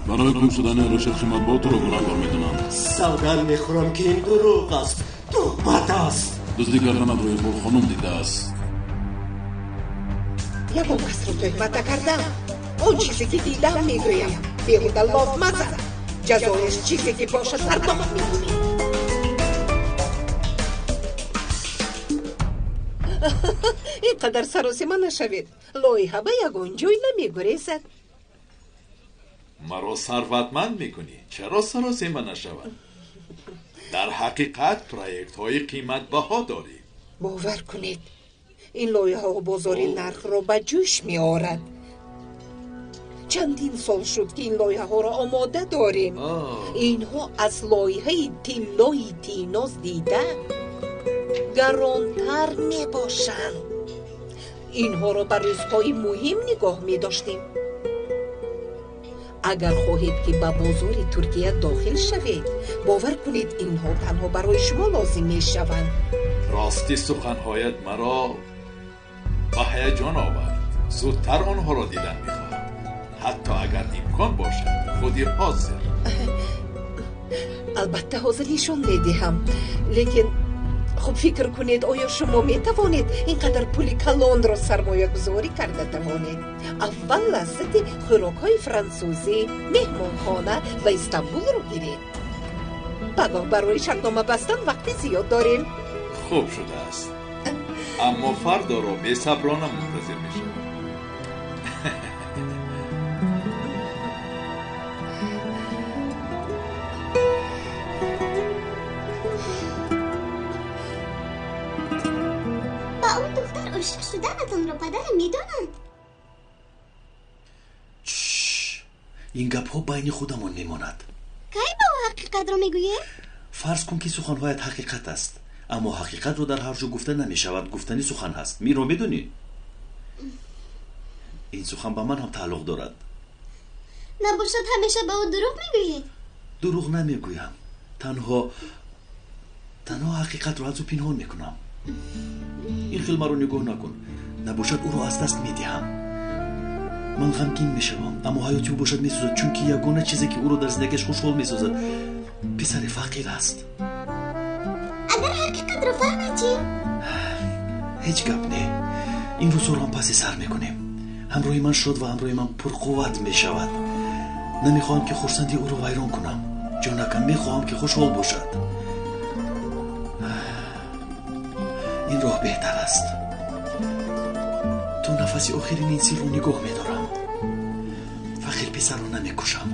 Барои гум шудани Рӯшид қиматбаҳо туро гунаҳкор медонанд. Савганд мехӯрам, ки ин дурӯғ аст, туҳмат аст. Дуздӣ карданатро Иқбол хонум дидааст. Ягон касро туҳмат накардам. Он чизе ки дидам мегӯям. Беҳуда лоф мазан. Ҷазояш чизе ки бошад пардохт мекунӣ. Ин қадар саросима нашавед. Лоиҳа ба ягон ҷой намегурезад. Маро сарватманд мекунӣ. Чаро саросима нашавад? Дар ҳақиқат проектҳои қиматбаҳо дорӣ. Бовар кунед, ин лоиҳаҳо бозори нархро ба ҷӯш меорад. Чандин сол шуд, ки ин лоиҳаҳоро омода дорем. Инҳо аз лоиҳаи тиллои Тинос дида гаронтар мебошанд. Инҳоро ба рӯзҳои муҳим нигоҳ медоштем. Агар хоҳед, ки ба бозори Туркия дохил шавед, бовар кунед, инҳо танҳо барои шумо лозим мешаванд. Рости суханҳоят маро ба ҳаяҷон овард. Зудтар онҳоро дидан мехоҳам, ҳатто агар имкон бошад худи ҳозир. Албатта ҳозир нишон медиҳам, лекин хуб фикр кунед, оё шумо метавонед ин қадар пули калонро сармоягузорӣ карда тавонед? Аввал лаззати хӯрокҳои франсузӣ, меҳмонхона ва Истанбулро гиред. Пагоҳ барои шартнома бастан вақти зиёд дорем. Хуб шудааст, аммо фардоро бесаброна мунтазир мешавам. Ба он духтар ошиқ шуданатонро падарам медонанд. Ин гапҳо байни худамон мемонад. Кай ба ӯ ҳақиқатро мегӯед? Фарз кун, ки суханҳоят ҳақиқат аст, аммо ҳақиқатро дар ҳар ҷо гуфта намешавад. Гуфтани сухан ҳаст. Миро медонӣ? Ин сухан ба ман ҳам тааллуқ дорад. Набошад ҳамеша ба ӯ дурӯғ мегӯед? Дурӯғ намегӯям, танҳо ҳақиқатро аз ӯ пинҳон мекунам. Ин хел маро нигоҳ накун, набошад ӯро аз даст медиҳам. Ман ғамгин мешавам, аммо ҳаёти ӯ бошад месӯзад, чунки ягона чизе ки ӯро дар зиндагиаш хушҳол месозад писари фақир аст. Агар ҳақиқатро фаҳмад чӣ? Ҳеҷ гап не. Ин рӯзҳоро ҳам паси сар мекунем. Ҳамроҳи ман шод ва ҳамроҳи ман пурқувват мешавад. Намехоҳам, ки хурсандии ӯро вайрон кунам. Ҷонакам, мехоҳам, ки хушҳол бошад. Ин роҳ беҳтар аст. То нафаси охирин ин сирро нигоҳ медорам. Фақир писарро намекушам.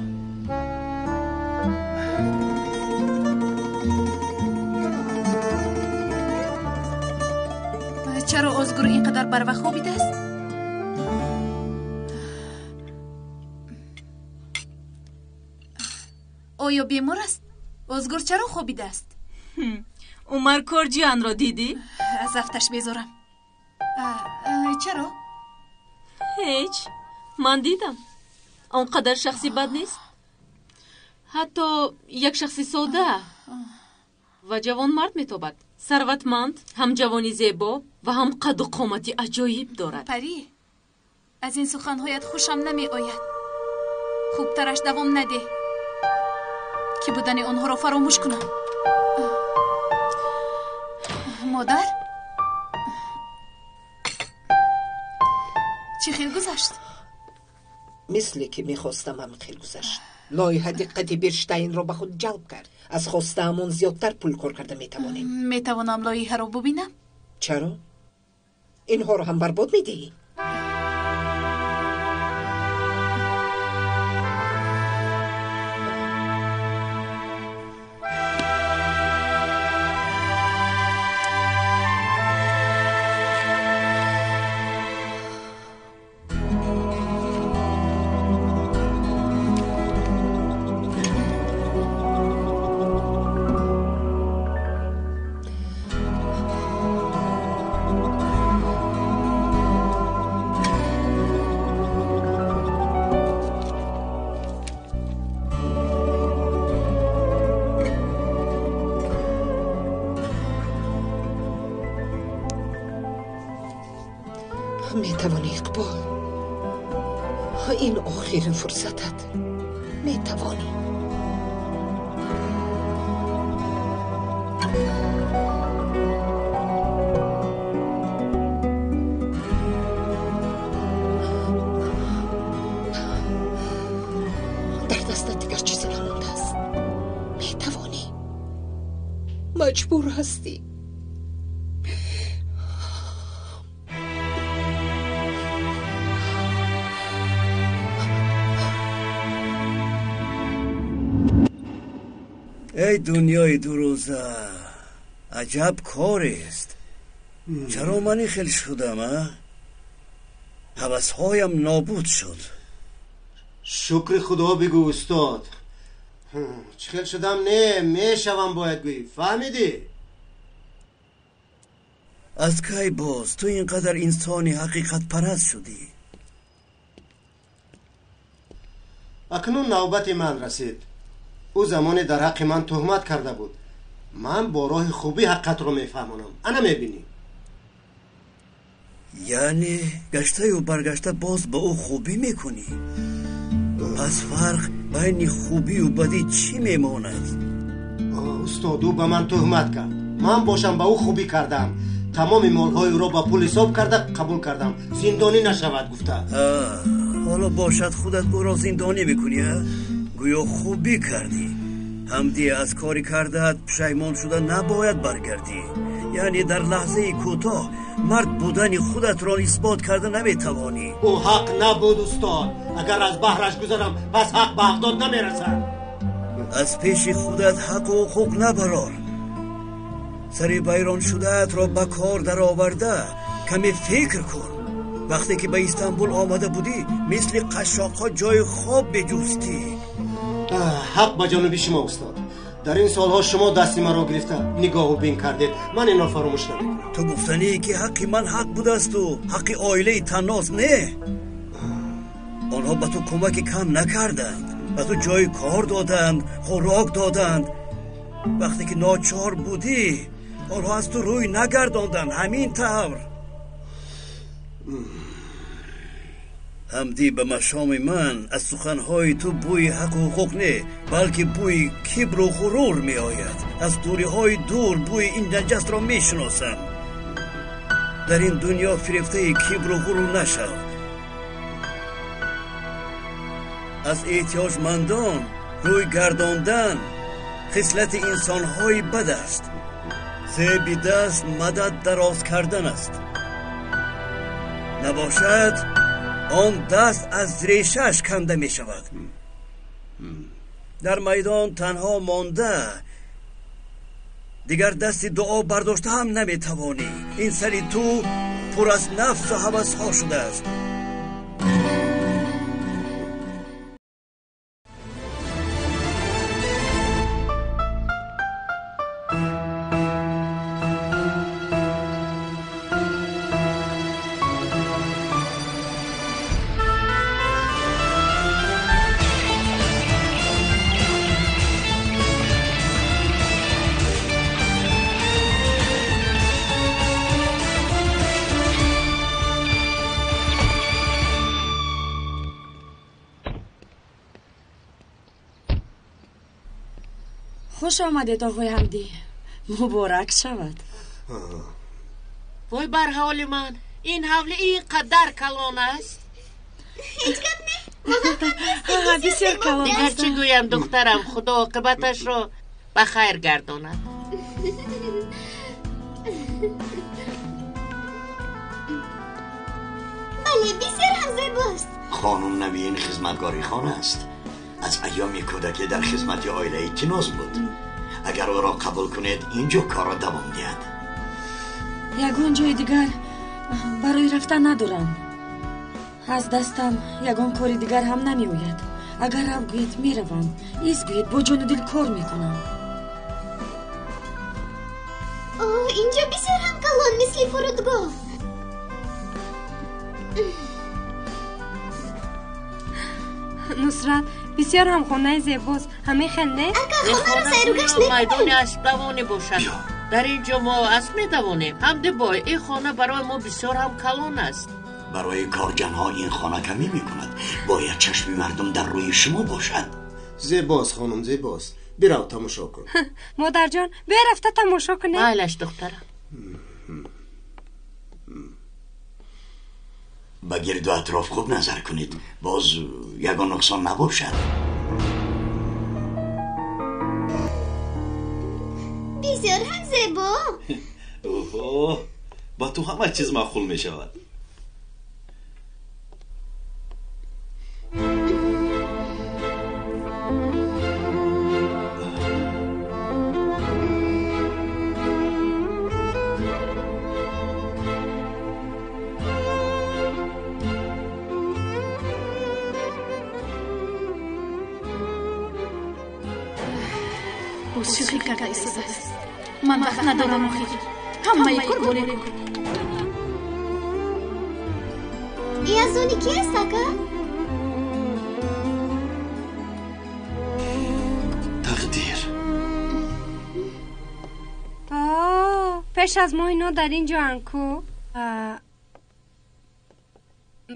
модар барвақт хобидааст? Оё бемор аст? Озгур чаро хобидааст? Умар Корҷианро дидӣ? Аз афташ безорам. Чаро? Ҳеҷ. Ман дидам. Он қадар шахси бад нест. Ҳатто як шахси сода ва ҷавонмард метобад. Сарватманд, ҳам ҷавони зебо ва ҳам қаду қомати аҷоиб дорад. Парӣ, аз ин суханҳоят хушам намеояд. Хубтараш давом надеҳ, ки будани онҳоро фаромӯш кунам. Модар, чӣ хел гузашт? Мисле ки мехостам, ҳам хел гузашт. Лоиҳа диққати Берштайнро ба худ ҷалб кард. Аз хостаамон зиёдтар пул кор карда метавонем. Метавонам лоиҳаро бубинам? Чаро? Инҳоро ҳам барбод медиҳӣ? Метавонӣ, Иқбол. Ин охирин фурсатат. Метавонӣ. Дар дастат дигар чизе намондааст. Метавонӣ. Маҷбур ҳастӣ. Эй дунёи дурӯза, аҷаб корест. Чаро ман ин хел шудам, а? Ҳавасҳоям нобуд шуд. Шукри худо бигӯ, устод. Чӣ хел шудам не, мешавам бояд гӯӣ. Фаҳмидӣ? Аз кай боз ту ин қадар инсони ҳақиқатпараст шудӣ? Акнун навбати ман расид. Ӯ замоне дар ҳаққи ман туҳмат карда буд. Ман бо роҳи хубӣ ҳақиқатро мефаҳмонам. Ана мебинӣ. Яъне гаштаю баргашта боз ба ӯ хубӣ мекунӣ? Пас фарқ байни хубию бадӣ чӣ мемонад? Устод, ӯ ба ман туҳмат кард. Ман бошам ба ӯ хубӣ кардам. Тамоми молҳои ӯро ба пул ҳисоб карда қабул кардам. Зиндонӣ нашавад гуфта. Ҳоло бошад худат ӯро зиндонӣ мекунӣ, а? Гӯё хубӣ кардӣ. Ҳамдӣ аз кори кардаат пушаймон шуда набояд баргардӣ. Яъне дар лаҳзаи кӯтоҳ мард будани худатро исбот карда наметавонӣ. Ӯ ҳақ набуд, устод. Агар аз баҳраш гузарам, пас ҳақ ба ҳақдод намерасад. Аз пеши худат ҳақу ҳуқуқ набарор. Сари вайрон шудаатро ба кор дароварда каме фикр кун. Вақте ки ба Истанбул омада будӣ, мисли қашшоқҳо ҷои хоб меҷустӣ. Ҳақ ба ҷониби шумо, устод. Дар ин солҳо шумо дасти маро гирифта нигоҳу бин кардед. Ман инро фаромӯш намекунам. Ту гуфтанӣ ки ҳаққи ман ҳақ будасту ҳаққи оилаи Танноз не? Онҳо ба ту кӯмаки кам накарданд. Ба ту ҷои кор доданд, хӯрок доданд. Вақте ки ночор будӣ, онҳо аз ту рӯй нагардонданд. Ҳамин тавр. Ҳамдӣ ба машоми ман аз суханҳои ту бӯи ҳаққу ҳуқуқ не, балки бӯи кибру ғурур меояд. Аз дуриҳои дур бӯи ин наҷасро мешиносам. Дар ин дунё фирефтаи кибру ғурур нашав. Аз эҳтиёҷмандон рӯй гардондан хислати инсонҳои бад аст. Зеби даст мадад дароз кардан аст. Набошад, он даст аз решааш канда мешавад. Дар майдон танҳо монда дигар дасти дуо бардошта ҳам наметавонӣ. Ин сари ту Пур аз нафсу ҳавасҳо шудааст. Хуш омадед, оғои Ҳамдӣ. Муборак шавад. Вой бар ҳоли ман, ин ҳавли ин қадар калон аст. Ҳеҷ гап не, мо ҳам кам нестем. Бисёр калон аст. Ҳарчи гӯям, духтарам, худо оқибаташро ба хайр гардонад. Бале, бисёр ҳам зебост. Хонум Навин хизматгори хона аст. Аз айёми кӯдакӣ дар хизмати оилаи Тиноз буд. Агар ӯро қабул кунед, инҷо корро давом диҳад. Ягон ҷои дигар барои рафтан надорам. Аз дастам ягон кори дигар ҳам намеояд. Агар рав гӯед, меравам. Из гӯед, бо ҷону дил кор мекунам. О, инҷо бисёр ҳам калон, мисли фурудгоҳ. Нусрат, бисёр ҳам хонаи зебост. Ҳамин хел не? Ака, хонаро сайругашт мекунем. Майдони аспдавонӣ бошад. Дар ин ҷо мо асп медавонем. Ҳамдибой, ин хона барои мо бисёр ҳам калон аст. Барои корҷанҳо ин хона камӣ мекунад. Бояд чашми мардум дар рӯи шумо бошад. Зебост, хонум, зебост. Бирав тамошо кун. Модарҷон, биё рафта тамошо кунем. Майлаш, духтарам. Ба гирду атроф хуб назар кунед, боз ягон нуқсон набошад. Бисёр ҳам зебо. Оҳо, ба ту ҳама чиз маъқул мешавад. Шӯхӣ карда истодааст. Ман вақт надорам охир. Ҳамаи кор боле кун. И аз они ки аст, ака? Тақдир. Пеш аз мо ино дар ин ҷоанд ку.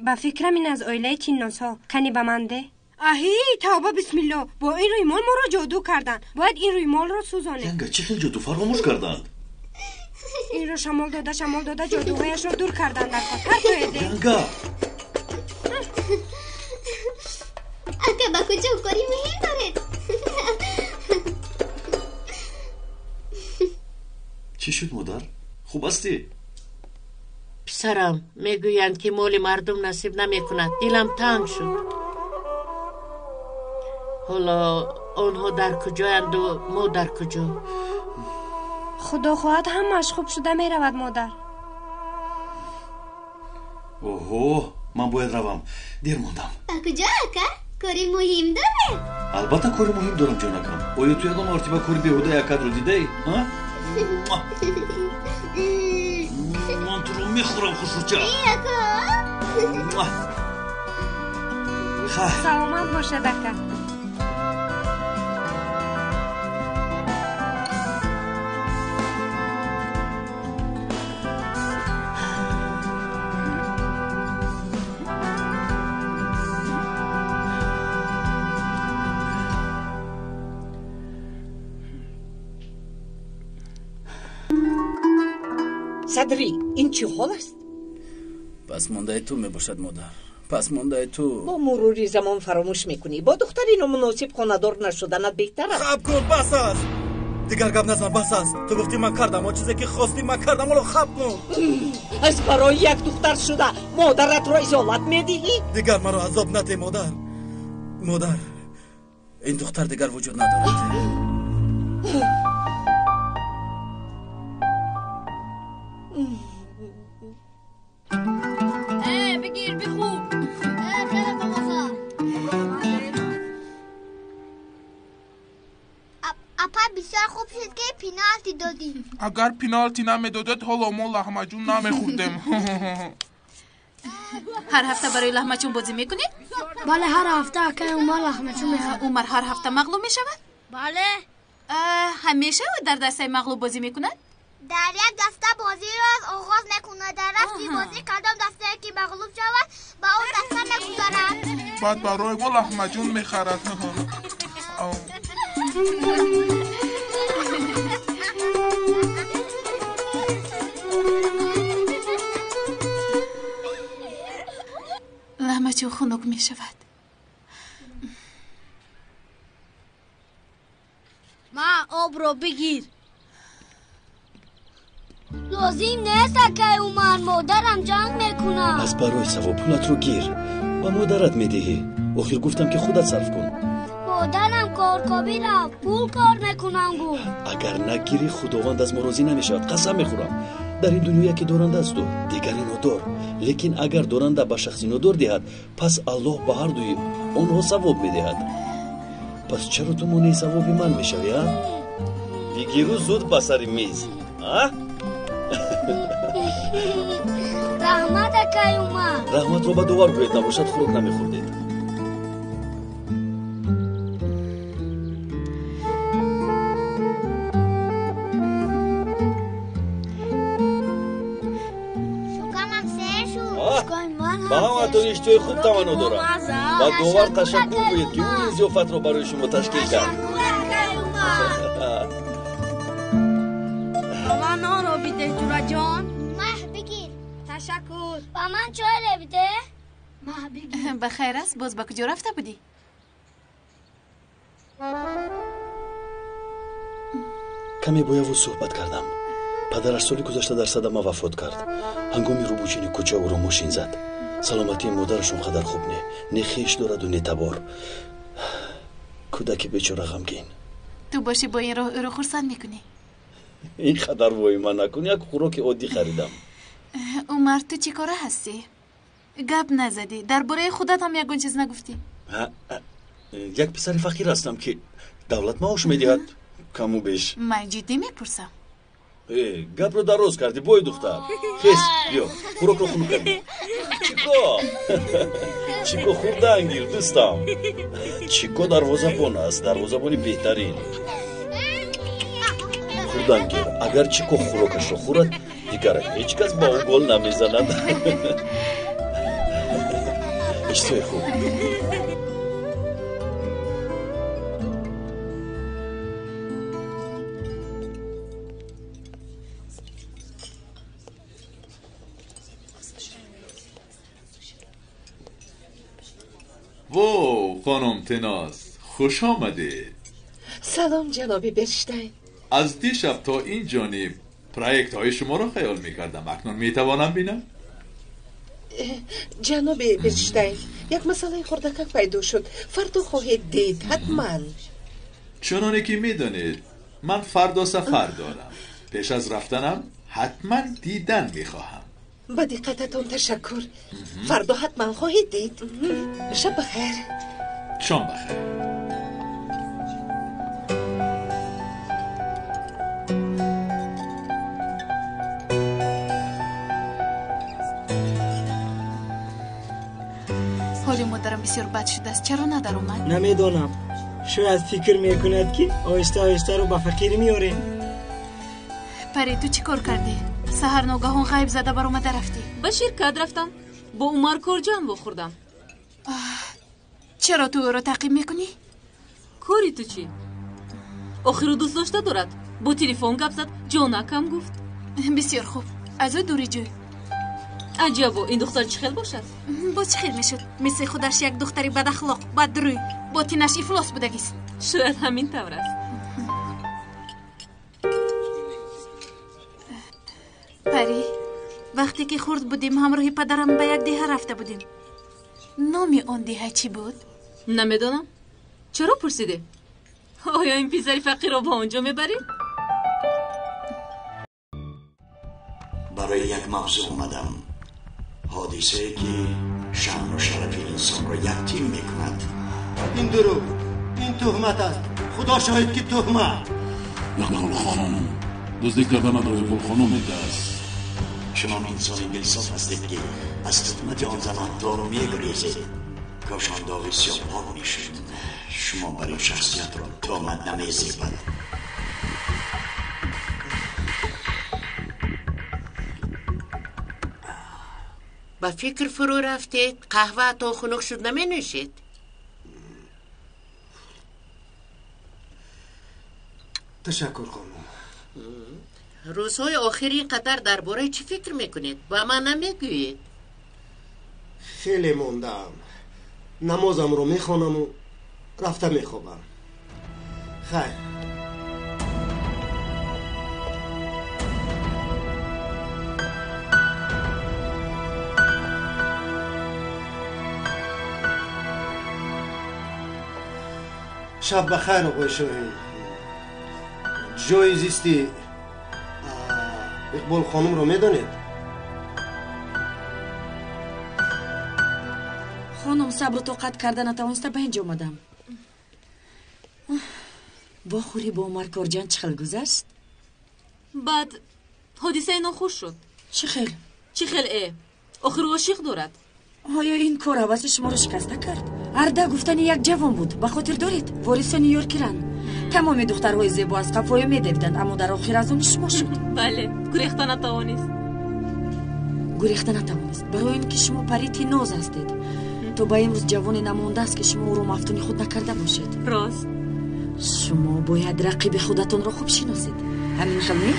Ба фикрам ин аз оилаи Чинносҳо. Кани ба ман де? Аҳи, тавба, бисмилло. Бо ин рӯймол моро ҷоду карданд. Бояд ин рӯймолро сӯзонем. Янга, чӣ хел ҷоду? Фаромӯш карданд. Инро шамол дода, шамол дода, ҷодуҳояшро дур карданд дар хок. Партоеде. Янга! Ака, ба куҷо кори муҳим доред? Чӣ шуд, модар? Хуб ҳастӣ? Писарам, мегӯянд ки моли мардум насиб намекунад. Дилам танг шуд. Ҳоло онҳо дар куҷоянду мо дар куҷо? Худо хоҳад ҳамааш хуб шуда меравад, модар. Оҳо, ман бояд равам. Дер мондам. Ба куҷо, ака? Кори муҳим доред? Албатта кори муҳим дорам, ҷонакам. Оё ту ягон мартиба кори беҳудаи акатро дидаӣ? Ман туро мехӯрам, хушрӯча. Ака! Саломат бошад, ака. Садрӣ, ин чӣ ҳол аст? Пасмондаи ту мебошад, модар. Пасмондаи ту. Бо мурури замон фаромӯш мекунӣ. Бо духтари номуносиб хонадор нашуданат беҳтар аст. Хаб кун, бас аст. Дигар гап назан, бас аст. Ту гуфтӣ ман кардам, он чизе ки хостӣ ман кардам, ҳоло хаб кун. Аз барои як духтар шуда модаратро изолат медиҳӣ? Дигар маро азоб надеҳ, модар. Модар, ин духтар дигар вуҷуд надорад. Апа, бисёр хуб шуд, ки пеналти додӣ. Агар пеналти намедодед, ҳоло мо лаҳмаҷун намехӯрдем. Ҳар ҳафта барои лаҳмаҷун бозӣ мекунед? Бале, ҳар ҳафта акаи Умар лаҳмаҷун мехӯрад. Умар ҳар ҳафта мағлуб мешавад? Бале. Ҳамеша ӯ дар дастаи мағлуб бозӣ мекунад? Дар як даста бозиро оғоз мекунад. Дар рафти бозӣ кадом дастае ки мағлуб шавад, ба он даста мегузарад. Баъд барои мо лаҳмаҷун мехарад. Лаҳмаҷун хунук мешавад. Ма, обро бигир. Лозим нест, акаи Умар, модарам ҷанг мекунад. Пас барои савоб пулатро гир, ба модарат медиҳӣ. Охир гуфтам, ки худат сарф кун. Модарам коркобӣ рафт, пул кор мекунам гуфт. Агар нагирӣ, Худованд аз мо розӣ намешавад. Қасам мехӯрам, дар ин дунё яке доранда асту дигаре нодор. Лекин агар доранда ба шахси нодор диҳад, пас Аллоҳ ба ҳар дуи онҳо савоб медиҳад. Пас чаро ту монеи савоби ман мешавӣ, а? Бигиру зуд ба сари миз, а? Раҳмат, акаи Умар. Раҳматро ба довар гӯед, набошад хӯрок намехӯрдед. Шукамам сер шуд. Ба ҳаматон иштиҳои хуб таманно дорам. Ба довар ташаккур гӯед, ки ӯ ин зиёфатро барои шумо ташкил кард. Ба ман нонро бидеҳ, ҷураҷон. Маҳ, бигир. Ташаккур. Ба ман чойре бидеҳ. Маҳ, бигир. Ба хайр аст, боз ба куҷо рафта будӣ? Каме бо Явуз суҳбат кардам. Падараш соли гузашта дар садама вафот кард. Ҳангоми рӯбучини кӯча ӯро мошин зад. Саломатии модараш он қадар хуб не, не хеш дораду не табор. Кӯдаки бечора ғамгин. Ту бошӣ, бо ин роҳ ӯро хурсанд мекунӣ. Ин қадар воима накун, як хӯроки оддӣ харидам. Умар, ту чӣ кора ҳастӣ? Гап назадӣ, дар бораи худат ҳам ягон чиз нагуфтӣ. Як писари фақир ҳастам, ки давлат маош медиҳад, каму беш. Ман ҷиддӣ мепурсам. Гапро дароз кардӣ, бой духтар. Хез, биё, хӯрокро хунук кардӣ. Чико, Чико, хӯрдан гир, дӯстам. Чико дарвозабон аст, дарвозабони беҳтарин. Хӯрдан гир. Агар Чико хӯрокашро хӯрад, дигар ҳеҷ кас ба ӯ гол намезанад. Иштиҳои хуб. Воу, хонум Теназ, хуш омадед. Салом, ҷаноби Берштайн. Аз дишаб то ин ҷониб проектҳои шуморо хаёл мекардам. Акнун метавонам бинам? Ҷаноби Берштайн, як масъалаи хурдакак пайдо шуд. Фардо хоҳед дид, ҳатман. Чуноне ки медонед, ман фардо сафар дорам. Пеш аз рафтанам ҳатман дидан мехоҳам. Ба диққататон ташаккур. Фардо ҳатман хоҳед дид. Шаб бахайр. Шом бахайр. Ҳоли модарам бисёр бад шудааст. Чаро надаромад? Намедонам. Шояд фикр мекунад, ки оҳиста оҳистаро ба фақирӣ меорем. Пари, ту чӣ кор кардӣ? Саҳар ногаҳон ғайб зада баромада рафтӣ. Ба ширкат рафтам. Бо Умар корҷан вохӯрдам. Чаро ту ӯро таъқиб мекунӣ? Кори ту чӣ? Охир ӯ дӯст дошта дорад. Бо телефон гап зад, ҷонакам гуфт. Бисёр хуб, аз ӯ дури ҷӯй. Аҷабо, ин духтар чӣ хел бошад? Боз чӣ хел мешуд? Мисли худаш як духтари бадахлоқ, бадрӯй, ботинаш ифлос будагист. Шояд ҳамин тавр аст. Пари, вақте ки хурд будем, ҳамроҳи падарам ба як деҳа рафта будем. Номи он деҳа чӣ буд? Намедонам. Чаро пурсидӣ? Оё ин писари фақирро ба он ҷо мебарӣ? Барои як мавзӯъ омадам. Ҳодисае ки шаъну шарафи инсонро яктим мекунад. Ин дурӯғ, ин туҳмат аст. Худо шоҳид, ки туҳмат. Иқбол хонум, дуздӣ карданатро Иқбол хонум дидааст. Чунон инсони дилсоф ҳастед, ки аз туҳмати он зан ҳатто мегурезед. Кош он доғи сиёҳ пок мешуд. Шумо бар ин шахсиятро туҳмат намезебад. Ба фикр фурӯ рафтед? Қаҳваатон хунук шуд, наменӯшед? Ташаккур, хонум. Рӯзҳои охир ин қадар дар бораи чӣ фикр мекунед? Ба ман намегӯед? Хеле мондаам. Намозамро мехонаму рафта мехобам. Хайр. Шаб ба хайр, оқои Шоҳин. Ҷои зисти Иқбол хонумро медонед? Хонум, сабру тоқат карда натавониста ба инҷо омадам. Вохӯрӣ бо Умар Корҷан чӣ хел гузашт? Баъд ҳодисаи нохуш шуд. Чӣ хел? Чӣ хел э? Охир ошиқ дорад. Оё ин кор ҳаваси шуморо шикаста кард? Арда гуфтани як ҷавон буд. Ба хотир доред? Ворисони Ёркиран. Тамоми духтарҳои зебо аз қафоё медавиданд, аммо дар охир аз он шумо шуд. Бале, гурехта натавонист. Гурехта натавонист, барои ин ки шумо парити ноз ҳастед. То ба имрӯз ҷавоне намондааст, ки шумо ӯро мафтуни худ накарда бошед. Рост. Шумо бояд рақиби худатонро хуб шиносед. Ҳамин хел не?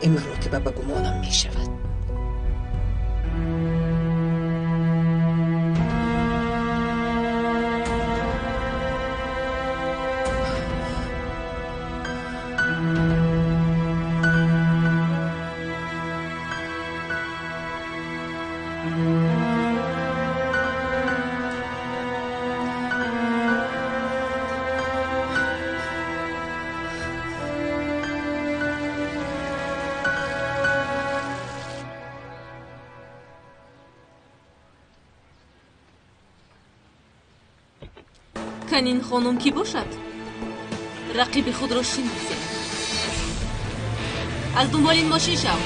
Ин маротиба ба гумонам мешавад. Канин хонум кӣ бошад? Рақиби худро шиносед. Аз дунболи ин мошин шав.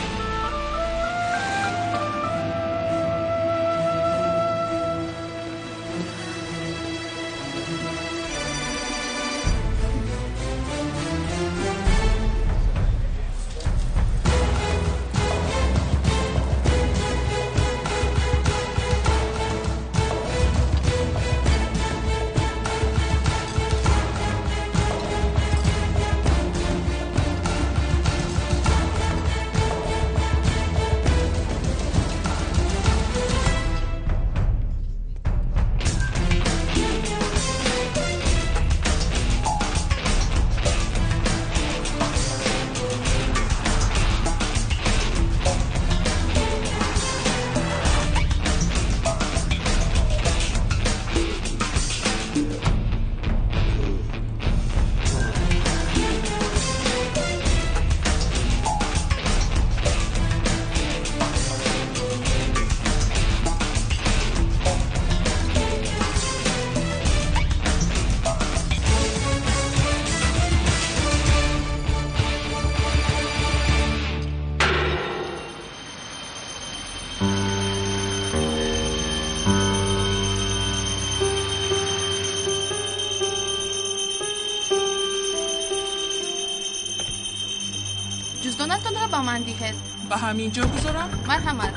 ҷуздонатонро ба ман диҳед. Ба ҳамин ҷо гузорам? Марҳамат.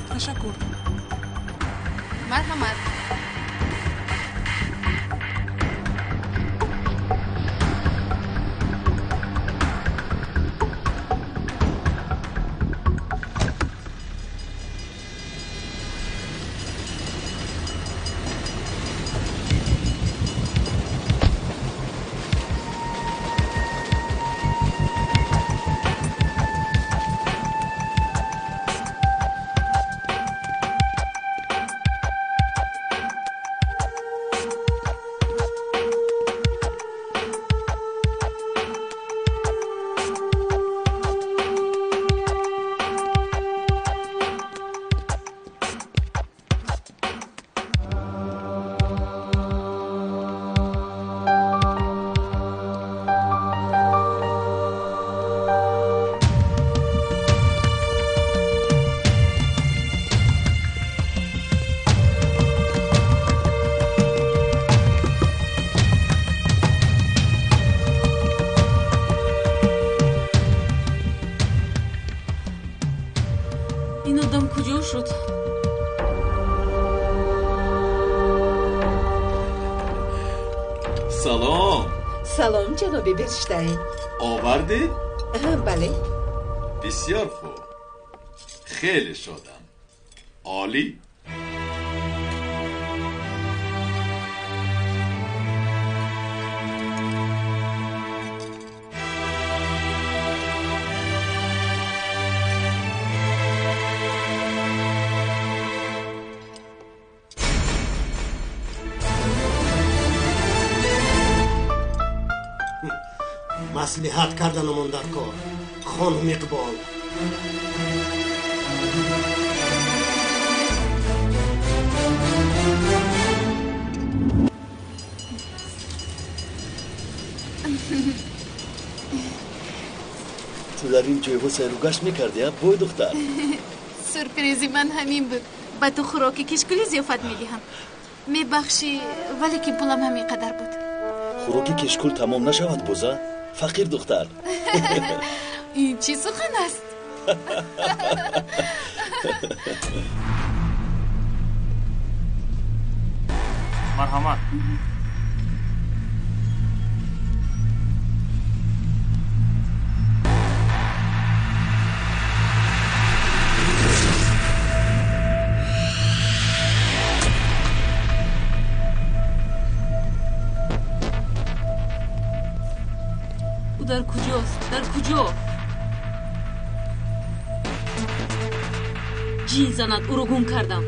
Ташаккур. Марҳамат. Салом. Салом, ҷаноби Берштайн. Овардед? Бале. Бисёр хуб. Хеле шодам. Олӣ. Маслиҳат карданамон дар кор, хонум Иқбол. Ту дар ин ҷойҳо сайру гашт мекардӣ, а, бой духтар? Сюрпризи ман ҳамин буд. Ба ту хӯроки кишкулӣ зиёфат медиҳам. Мебахшӣ, вале ки пулам ҳамин қадар буд. Хӯроки кишкул тамом нашавад боза? Фақир духтар. Ин чӣ сухан аст? Марҳамат. Дар куҷост? Дар куҷо? Ҷин занад, ӯро гум кардам.